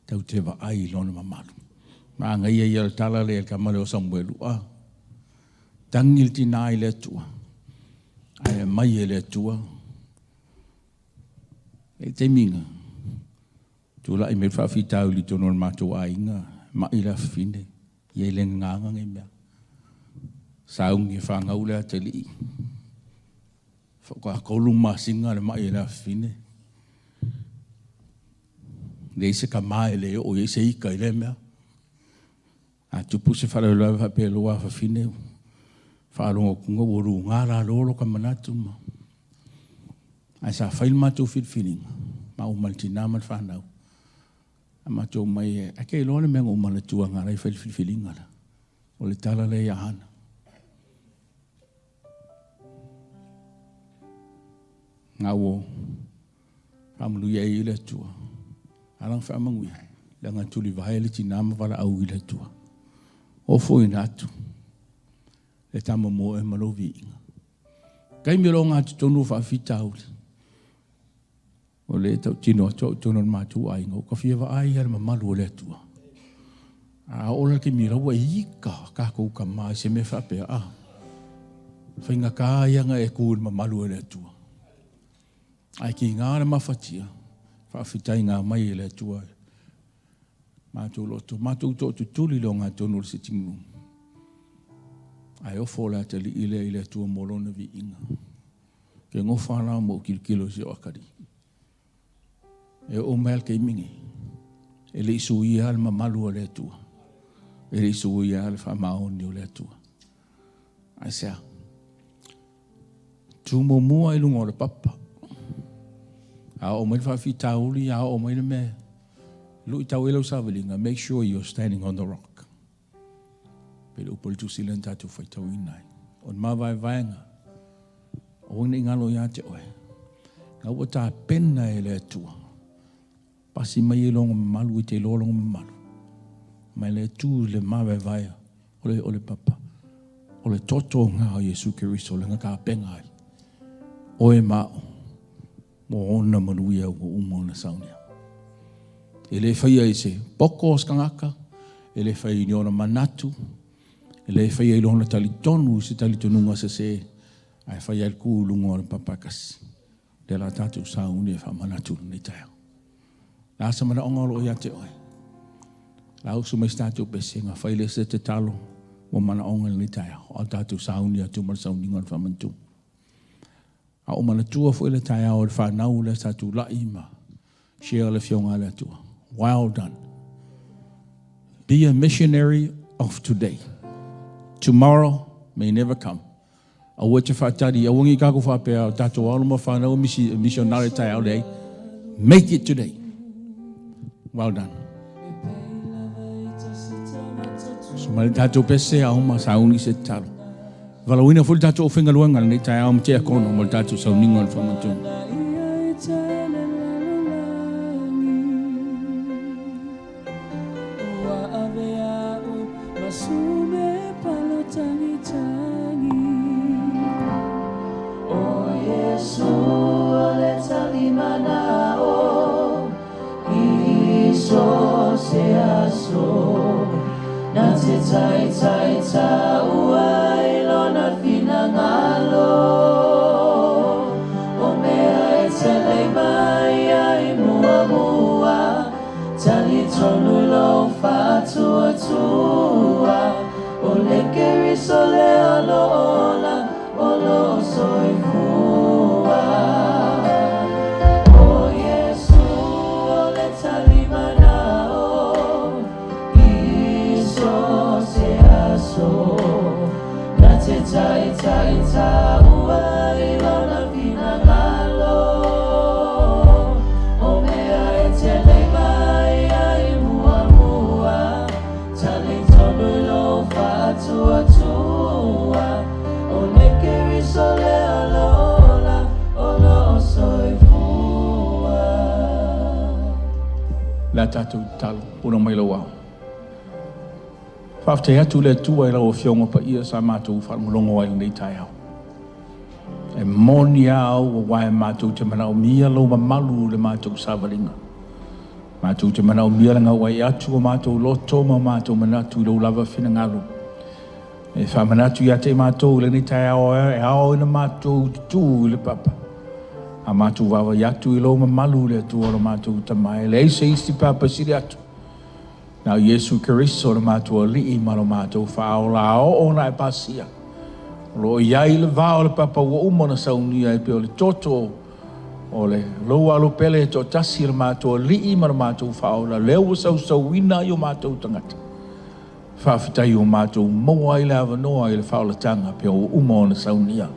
tau te vaai i lona mamalu. Magaia ia le tala lea i le tama lea o Samuelu, a, tagi le tina i le Atua, ae aumai e le Atua, e taimi na tulai mai le faafitauli i totonu o le matou aiga, mai le afafine, ia e le gagaga nei mea. Sauni e fanau le atalii, faatoa 3 masina le mai e le afafine. Leai se tama e le oo i ai se ita i lea mea. A tupu se faalavelave faapea i lou afafine, faalogo atu ua luga lalo lota manatu ma. Ae sa fai le matou filifiliga, maua ma le tina ma le fanau. A matou omai e, ae ke iloa le mea na ou manatua na ala ai fai le filifiliga lea. O le tala lea ia Hana. Na ua faamanuia ai le Atua. Ala na faamanuia, leaga tulivae le tina ma valaau i le Atua. O foina atu le tama mua e ma lou viiga. Taimi o le ogatotonu o faafitauli, o lea e tautino atu au i totonu o le matou aiga, ua ta fia vaai lava i le mamalu o le Atua. A oo la i le taimi la ua ika tatou tama i se mea faapea, a, faigata ia ona e tu i le mamalu o le Atua. Ae tiga le mafatia, faafetai mai e le Atua matou loto, matou tootutuli le ogatotonu o le sitting room. Ae ofo le atalii lea i le Atua mo lona viiga. Ke gofa la mo kilokilo si o akali. E oo mai le taimi nei, e le i suia le mamalu o le Atua. E le i suia le faamaoni o le Atua. Aisea? Tu muamua i luga o le papa. A oo mai le faafitauli, a oo mai le mea, lui tau e lau savaliga, make sure you're standing on the rock. Pe le upu o le Tusi lea na tatou faitauina ai. O le mavaevaega, aua ne i galo ia te oe. Na ua tapena e le Atua. Pasi mai e longa mamalu i te iloa longa mamalu. Mai le tu le mavaevaea o le papa. O le toto ngā o Iesu Keriso le ngā penga ai. Oe mao, mo ona manuia ua uma ona saunia. E le whaia i se poko o skangaka, e le whaia i ni ona manatu, e le whaia i lona talitonu, i se talitonuga se se, ae whaia i ku lunga o le papakasi. Le la tātou sauni e whaamanatu lenei taeao. La sa mana onga o lo ia te oe. La usu mai se tātou pesenga, whai le se te talo, mo mana onga lenei taeao. O tātou sauni atu ma le sauniga o le whaamanatu. A o manatua foi le taeao o le whanau le sa tūla'i ma share le fionga le Atua. Well done. Be a missionary of today. Tomorrow may never come. Aua te whaatari, aua ngi kako whapea, o tātou alo ma whanau missionary taeao lei. Make it today. Well done. So mai le tātou pese a uma sauni se talo. Valauina foi le tātou whengaluanga lenei taeao ma te akono mo le tātou sauninga o le whamantunga. Ua ave au masume palo tangi tangi. O Iesu o le talimana o i so se aso na te tai tai taua i lona finagalo o mea e telei mai ai muamua tali tonu lou faatuatua o le Keriso le alo ola o lo soifua. O Iesu o le talimana o i so se aso na te tai tai taua i lona finagalo o mea e telei mai ai muamua tali tonu lou faatuatua o le Keriso le alo ola o lo soifua. La tātou talo, puna mai lau ao. Whaaftai atu le Atua i lau afioga paia sa matou faalogologo ai lenei taeao. E moni au ua wae matou te manaomia lou mamalu le matou savaliga. Matou te manaomia le gauai atu o matou loto ma matou manatu i lou lava finagalo. E faamanatu ia te i matou i lenei taeao e ao ina matou tutū i le papa. A matou vaavaai atu i lou mamalu le Atua o lo matou tama e leai se isi papa sili atu. Na o Iesu Keriso le matou alii ma lo matou faaola oo na e pasia. O lo o iai le vao le papa ua uma na saunia e pe o le toto o le lou alo pele e toatasi le matou alii ma le matou faaola lea ua sausauina ai o matou tagata. Faafetai o matou maua ai le avanoa i le faaolataga pe ua uma ona saunia.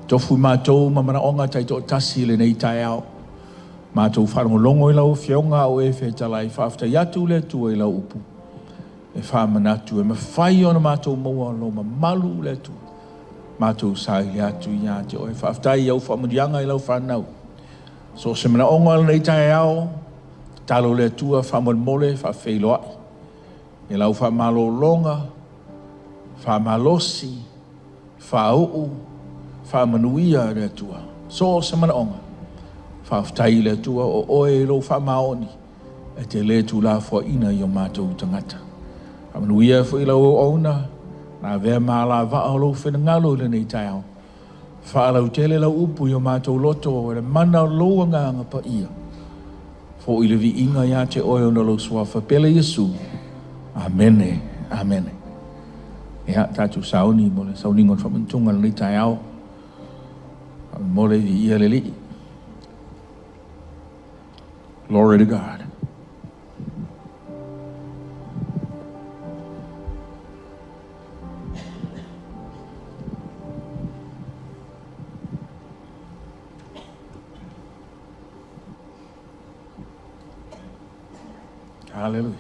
Tofu i matou ma manaoga taitoatasi i lenei taeao. Matou faalogologo i lau Afioga a o e fetalai, faafetai atu le Atua i lau upu e faamanatu e mafai ona matou maua lou mamalu le Atua. Matou saili atu ia te oe. Faafetai i au faamanuiaga i lau fanau. So o se manaoga o lenei taeao, tatalo le Atua faamolemole faafeiloai i lau faamalologa, faamalosi, faauu, faamanuia le Atua. So o se manaoga, faafetai i le Atua o oe i lou faamaoni e te le tuulafoaiina i o matou tagata. Faamanuia foi lau auauna, na avea ma alavaa o lou finagalo i lenei taeao. Faalautele lau upu i o matou loto o le mana o lou agaga paia. Foi le viiga ia te oe ona o lou suafa pele Iesu. Amene, amene. Ia, tatou sauni mo le sauniga o le faamanatuga o lenei taeao. Faamolemole viia le Alii. Glory to God. Hallelujah.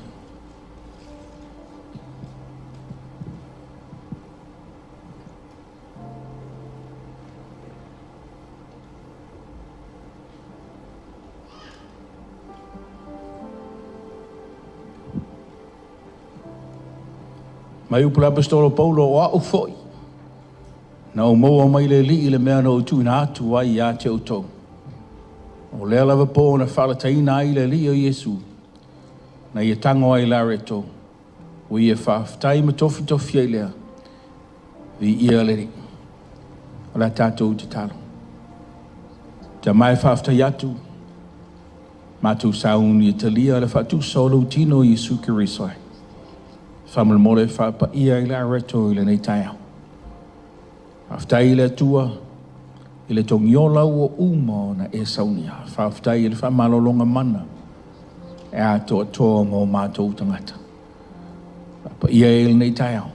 Mai upu le Aposetolo Paulo o au foi, na ou maua mai le Alii le mea na ou tuuina atu ai ia te outou. O lea lava po na faalataina ai le Alii o Iesu, na ia tago ai lareto, ua ia faafetai ma tofitofi ai lea, viia le Alii. O le a tatou tatalo. Tama e faafetai atu, matou sauni e talia le faatusa o lou tino Iesu Keriso ai. Faamolemole faapaia i le areto i lenei taeao. Faafetai i le Atua i le togiola ua uma ona e saunia. Faafetai i le faamalologa mana e atoatoa mo matou tagata. Faapaia i lenei taeao.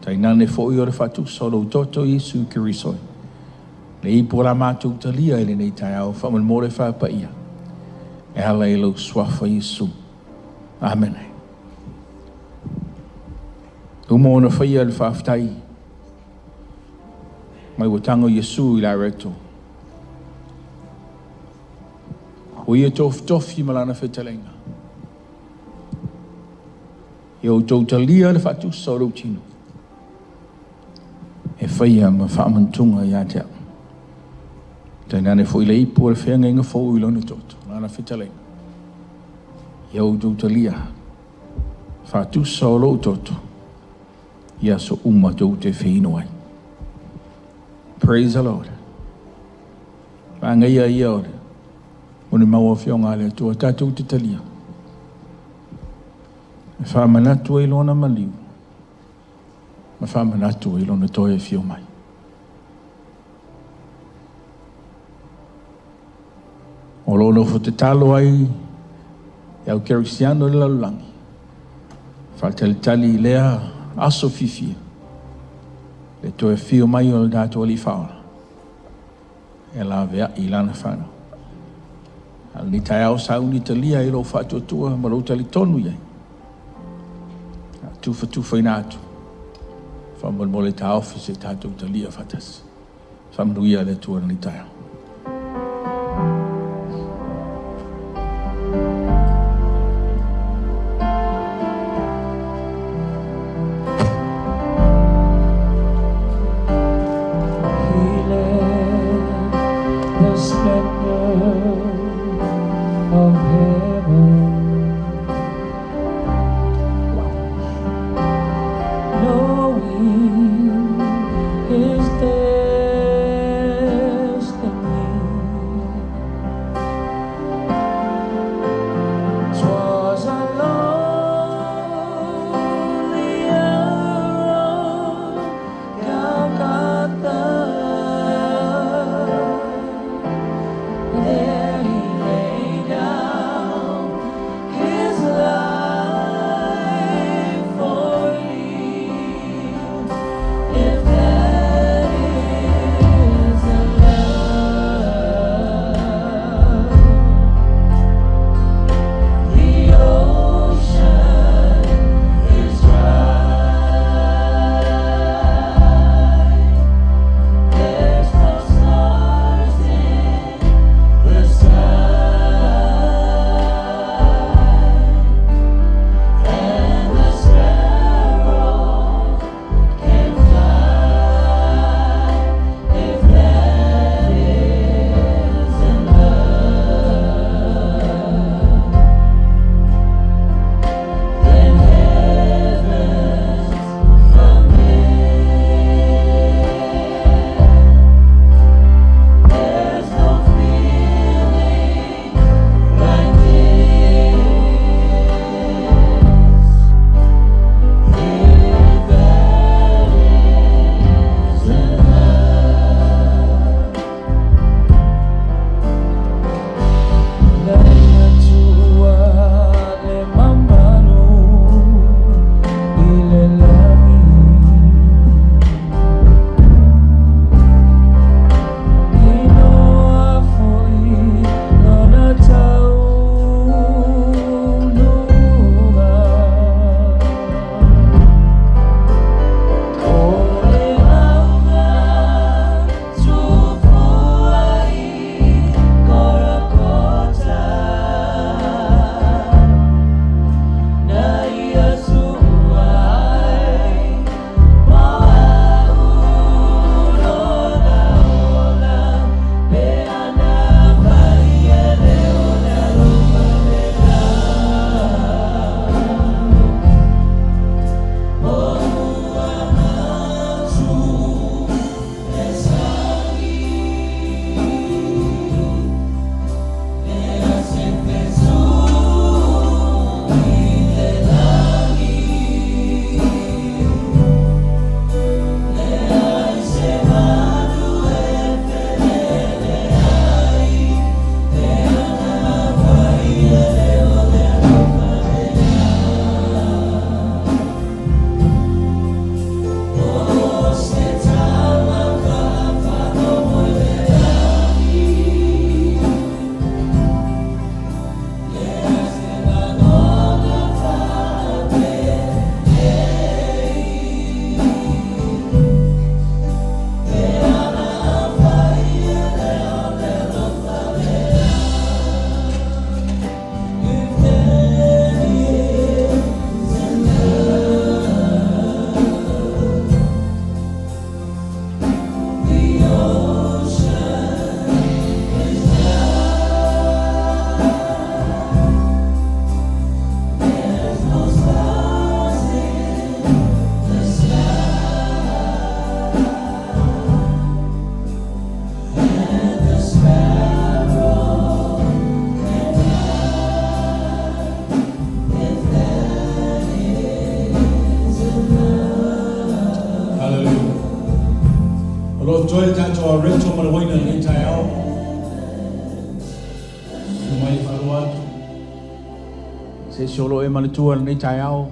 Tainane foi o le faatusa o lou toto Iesu Keriso. Le ipu o la matou talia i lenei taeao. Faamolemole faapaia e ala i lou suafa Iesu. Amene. Uma ona faia le faafetai mai ua tago Iesu i le areto. O ia tofitofi ma lana fetalaiga. Ia outou talia le faatusa o lou tino. E faia ma faamanatuga ia te au. Tainane foi le ipu o le feagaiga fou i lona toto, lana fetalaiga. Ia outou talia faatusa o lou toto, ia so uma tou te feino ai. Praise the Lord. Whangaia ia o le o ni maua afioga a le Atua tatou te talia. E faamanatu ai lona maliu, ma faamanatu ai lona toe afio mai. O lo nofo tatalo ai e au kerisiano i le lalolagi. Faatalitali i lea aso fiafia, le toe afio mai o le tatou Alii Faaola, e laveai i lana fanau. A o lenei taeao sauni talia i lou faatuatua ma lou talitonu i ai. Tufatufaina atu, faamolemole taofi se tatou talia faatasi. Faamanuia le Atua i lenei taeao. He left the splendor of heaven, knowing his destiny. 'Twas a lonely hour on Golgotha. There he laid down his life for me. O lo o totoe le tatou aoreto ma le uaina i lenei taeao. Afio mai e faaloa atu. Se isi o lo o e manatua i lenei taeao.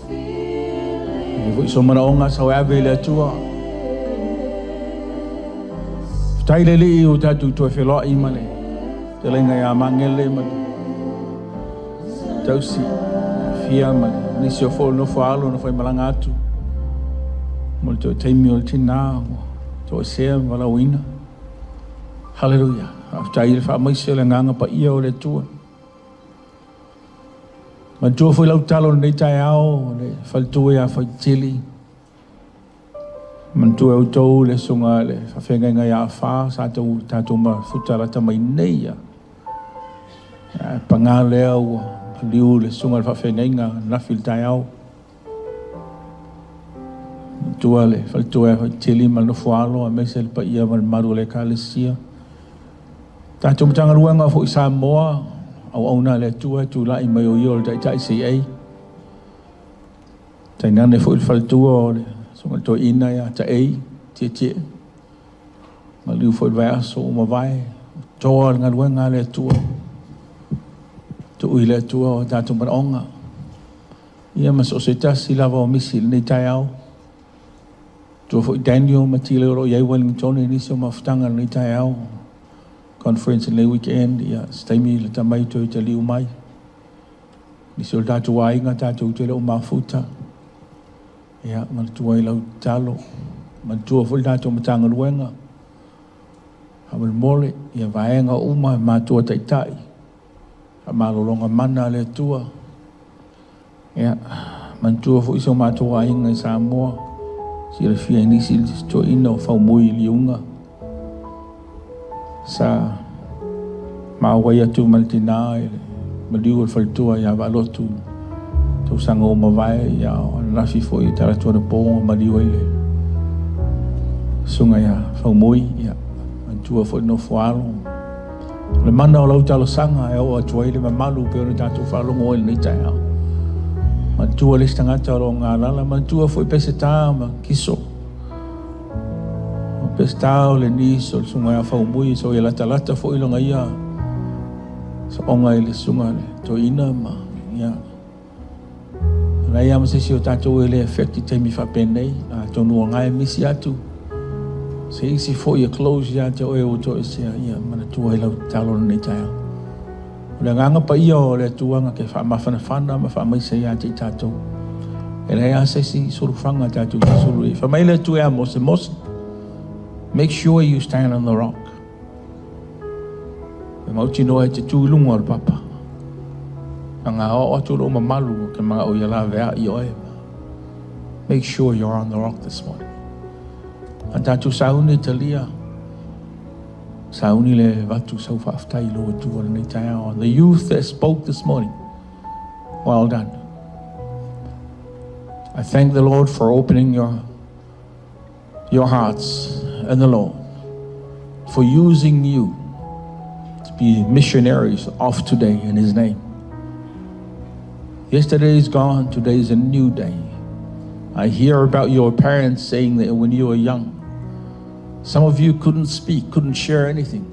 E foi so manaoga sau e ave i le Atua. Faafetai le Alii ua tatou toe feloai ma le fetalaiga ia Magele ma le tausi fia ma nisi o foi nofo alo na faimalaga atu mo le toe taimi o le tinā ua toesea ma valaauina. Haleluia. Faafetai i le faamaise o le agaga paia o le Atua. Manatua foi lau talo i lenei taeao le faletua ia Faitili. Manatua e outou le susuga i le faafeagaiga ia Afa sa tatou mafuta lata mai nei ia. Paga lea ua maliu le susuga i le faafeagaiga ananafi i le taeao. Manatua le faletua ia Faitili ma le nofo alo aemaise le paia ma le mamalu o le Ekalesia. Tatou Matagaluega foi i Samoa, auauna a le Atua e tulai mai o ia o le Taitai CA. Tainane foi le faletua o le Susuga i le Toeaina ia Taei Tietie. Maliu foi i le vaiaso ua mavae, toa le galuega a le Atua. Tuu i le Atua o tatou manaoga. Ia ma so o se tasi lava o misi i lenei taeao. Tua foi Daniel ma Tile o lo o i ai Wellington i nisi o mafutaga i lenei taeao. Conference i lenei weekend, ia se taimi lata mai toe taliu mai. Nisi o le tatou aiga tatou te le o mafuta. Ia, manatua i lau tatalo. Manatua foi le tatou Matagaluega. Faamolemole, ia vaega uma e matua taitai. Faamalologa mana a le Atua. Ia, manatua foi si o matou aiga i Samoa. Silafia e nisi le toeaina o Faumui i Liuga. Sa maauai atu ma le tinā i le maliu o le faletua ia Vaalotu tausaga ua mavae, ia o ananafi foi i talaatu anapo ua maliu ai le susuga ia Faumui, ia manatua foi le nofo alo. O le mana o lau talosaga e oo atu ai le mamalu pei ona tatou faalogo ai i lenei taeao. Manatua le isi tagata o lo o galala, manatua foi Peseta ma Kiso. O Peseta o le niece o le susuga ia Faumui, so ia latalata foi lona ia soonga i le susuga le toeaina ma ia. Leai lava ma se isi o tatou e le affect i taimi faapenei, atonu o lena e misi atu se isi foi e close ia te oe ua toesea, ia manatua i lau tatalo i lenei taeao. O le agaga paia o le Atua na te faamafanafana ma faamaise ia te i tatou. E leai lava se isi sulufaga tatou te sulu i ai. Fai mai le Atua ia Mose, Mose, make sure you stand on the rock. E mautinoa e te tu i luga o le papa. Aga oo atu lou mamalu o ke mana'o ia laveai oe. Make sure you're on the rock this morning. A tatou sauni talia, sauni le vatu sau faafetai i lou Atua lenei taeao. The youth that spoke this morning, well done. I thank the Lord for opening your hearts and the Lord for using you to be missionaries of today in His name. Yesterday is gone, today is a new day. I hear about your parents saying that when you were young, some of you couldn't speak, couldn't share anything.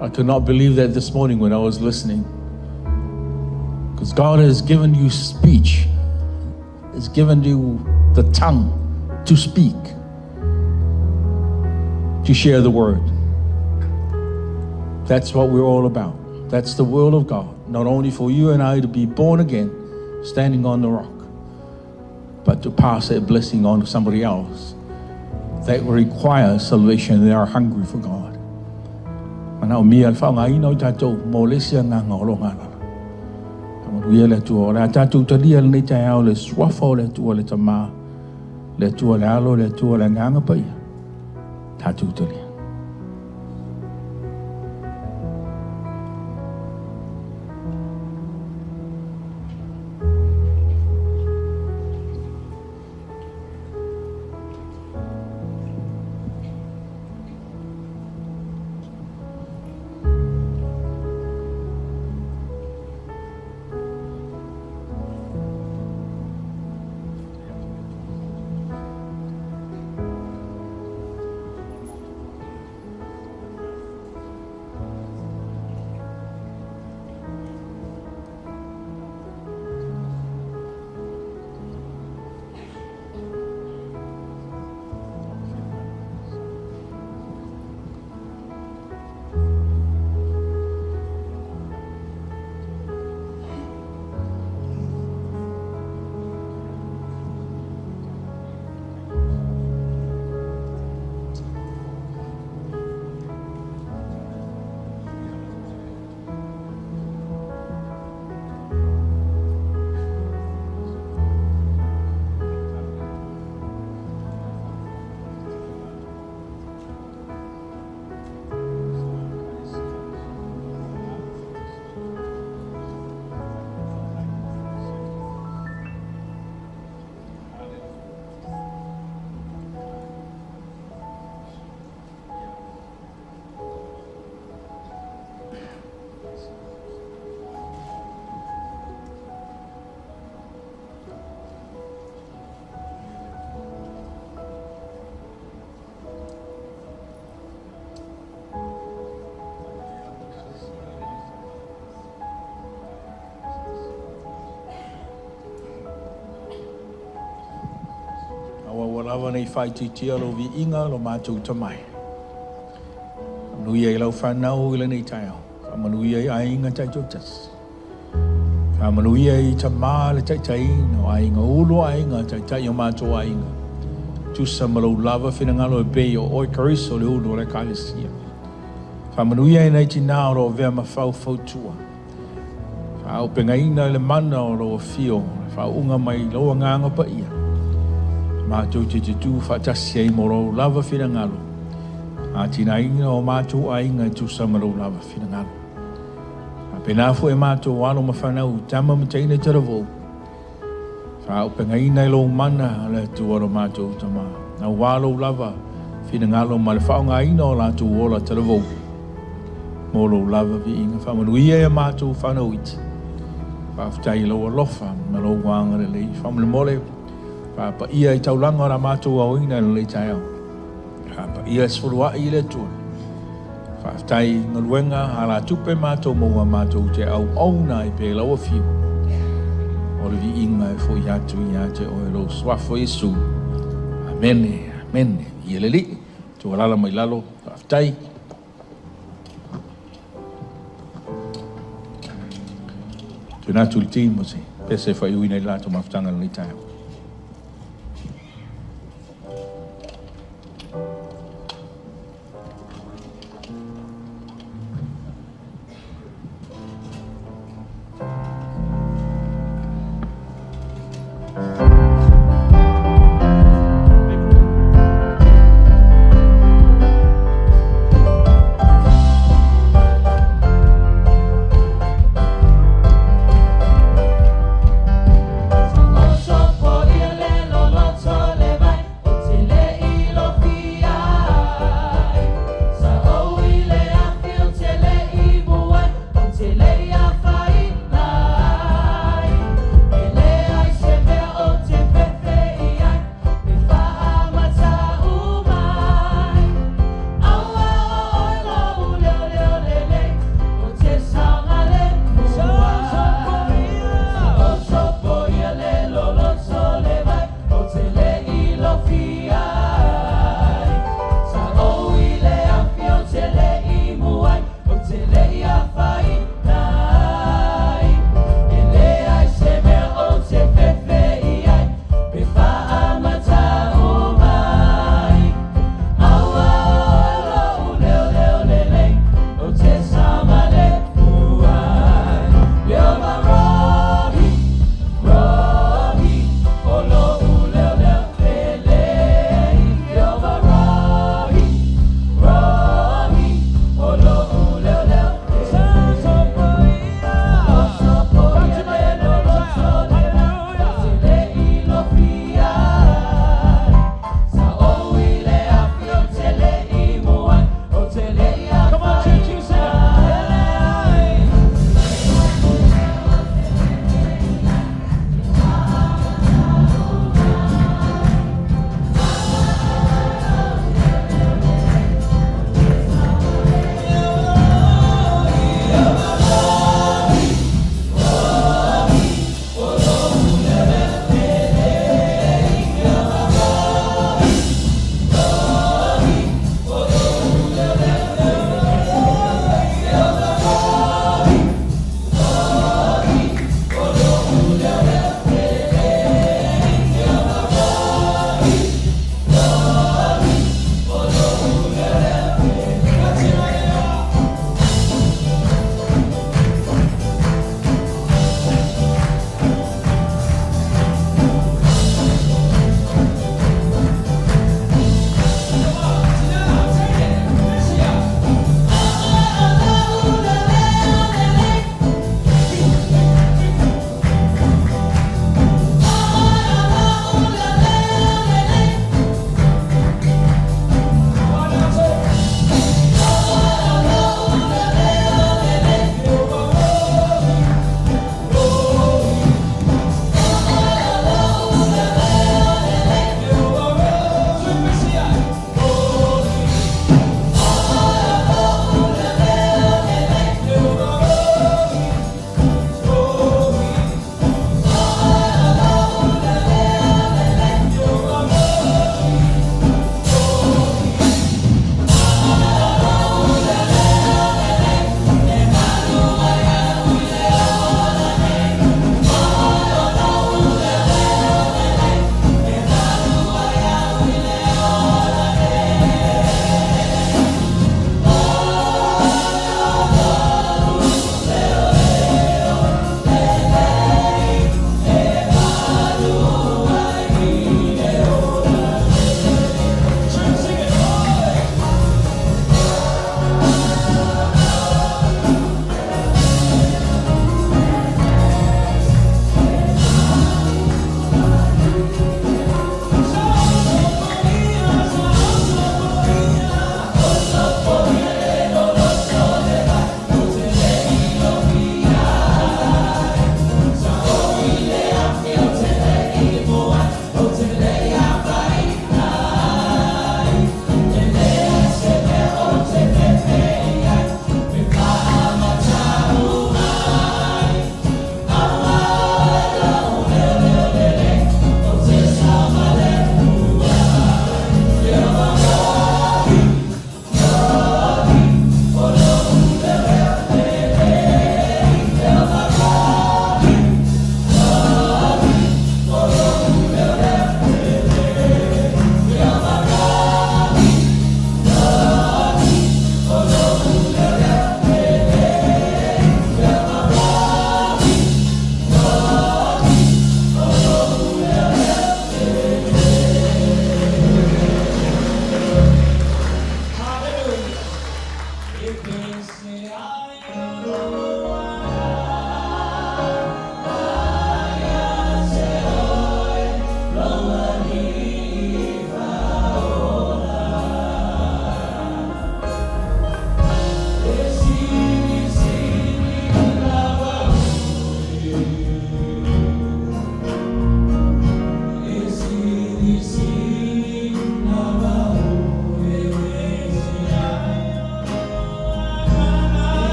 I could not believe that this morning when I was listening. Because God has given you speech, has given you the tongue to speak, to share the word. That's what we're all about. That's the will of God, not only for you and I to be born again, standing on the rock, but to pass that blessing on to somebody else that requires salvation. They are hungry for God. Manaomia le faaaogaina o tatou mo le isi agaga o lo o galala. Faamanuia le Atua. O le a tatou talia lenei taeao le suafa o le Atua le Tama, le Atua le Alo, le Atua le Agaga Paia. Tatou talia. Aua ua lava nei faaitiitia lou viiga lo matou tamai. Faamanuia i lau fanau i lenei taeao. Faamanuia i aiga taitoatasi. Faamanuia i tamā le taitaiina o aiga, ulu o aiga, taitai o matou aiga. Tusa ma lou lava finagalo e pei o oe Keriso le ulu o le Ekalesia. Faamanuia i nai tinā o lo o avea ma faufautua. Faaauupegaina i le mana o lou afio, le faauuga mai lou agaga paia. Matou te tutū faatasi ai mo lou lava finagalo. Atinaeina o matou aiga e tusa ma lou lava finagalo. Faapena foi e matou alo ma fanau, tama ma teine talavou. Faaauupegaina i lou mana le Atua lo matou Tamā. Auā lou lava finagalo ma le faaaogaina o latou ola talavou. Mo lou lava viiga. Faamanuia ia matou fanau iti. Faafetai i lou alofa ma lou agalelei. Faamolemole, faapaia i taulaga o la matou aoina i lenei taeao. Faapaia sefuluai i le Atua. Faafetai i galuega alatupe matou maua matou te auauna ai pea i lau afio. O le viiga e fo'i atu ia te oe lou suafa Iesu. Amene, amene. Ia le Alii, tualala mai lalo, faafetai. Tuuina atu i le team o se pese e faaiuina i le latou mafutaga i lenei taeao.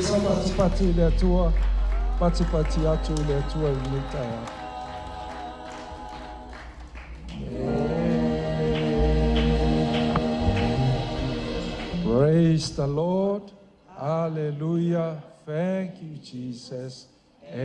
Patipati i le Atua, patipati atu i le Atua i lenei taeao. Praise the Lord. Hallelujah. Thank you, Jesus. Amen.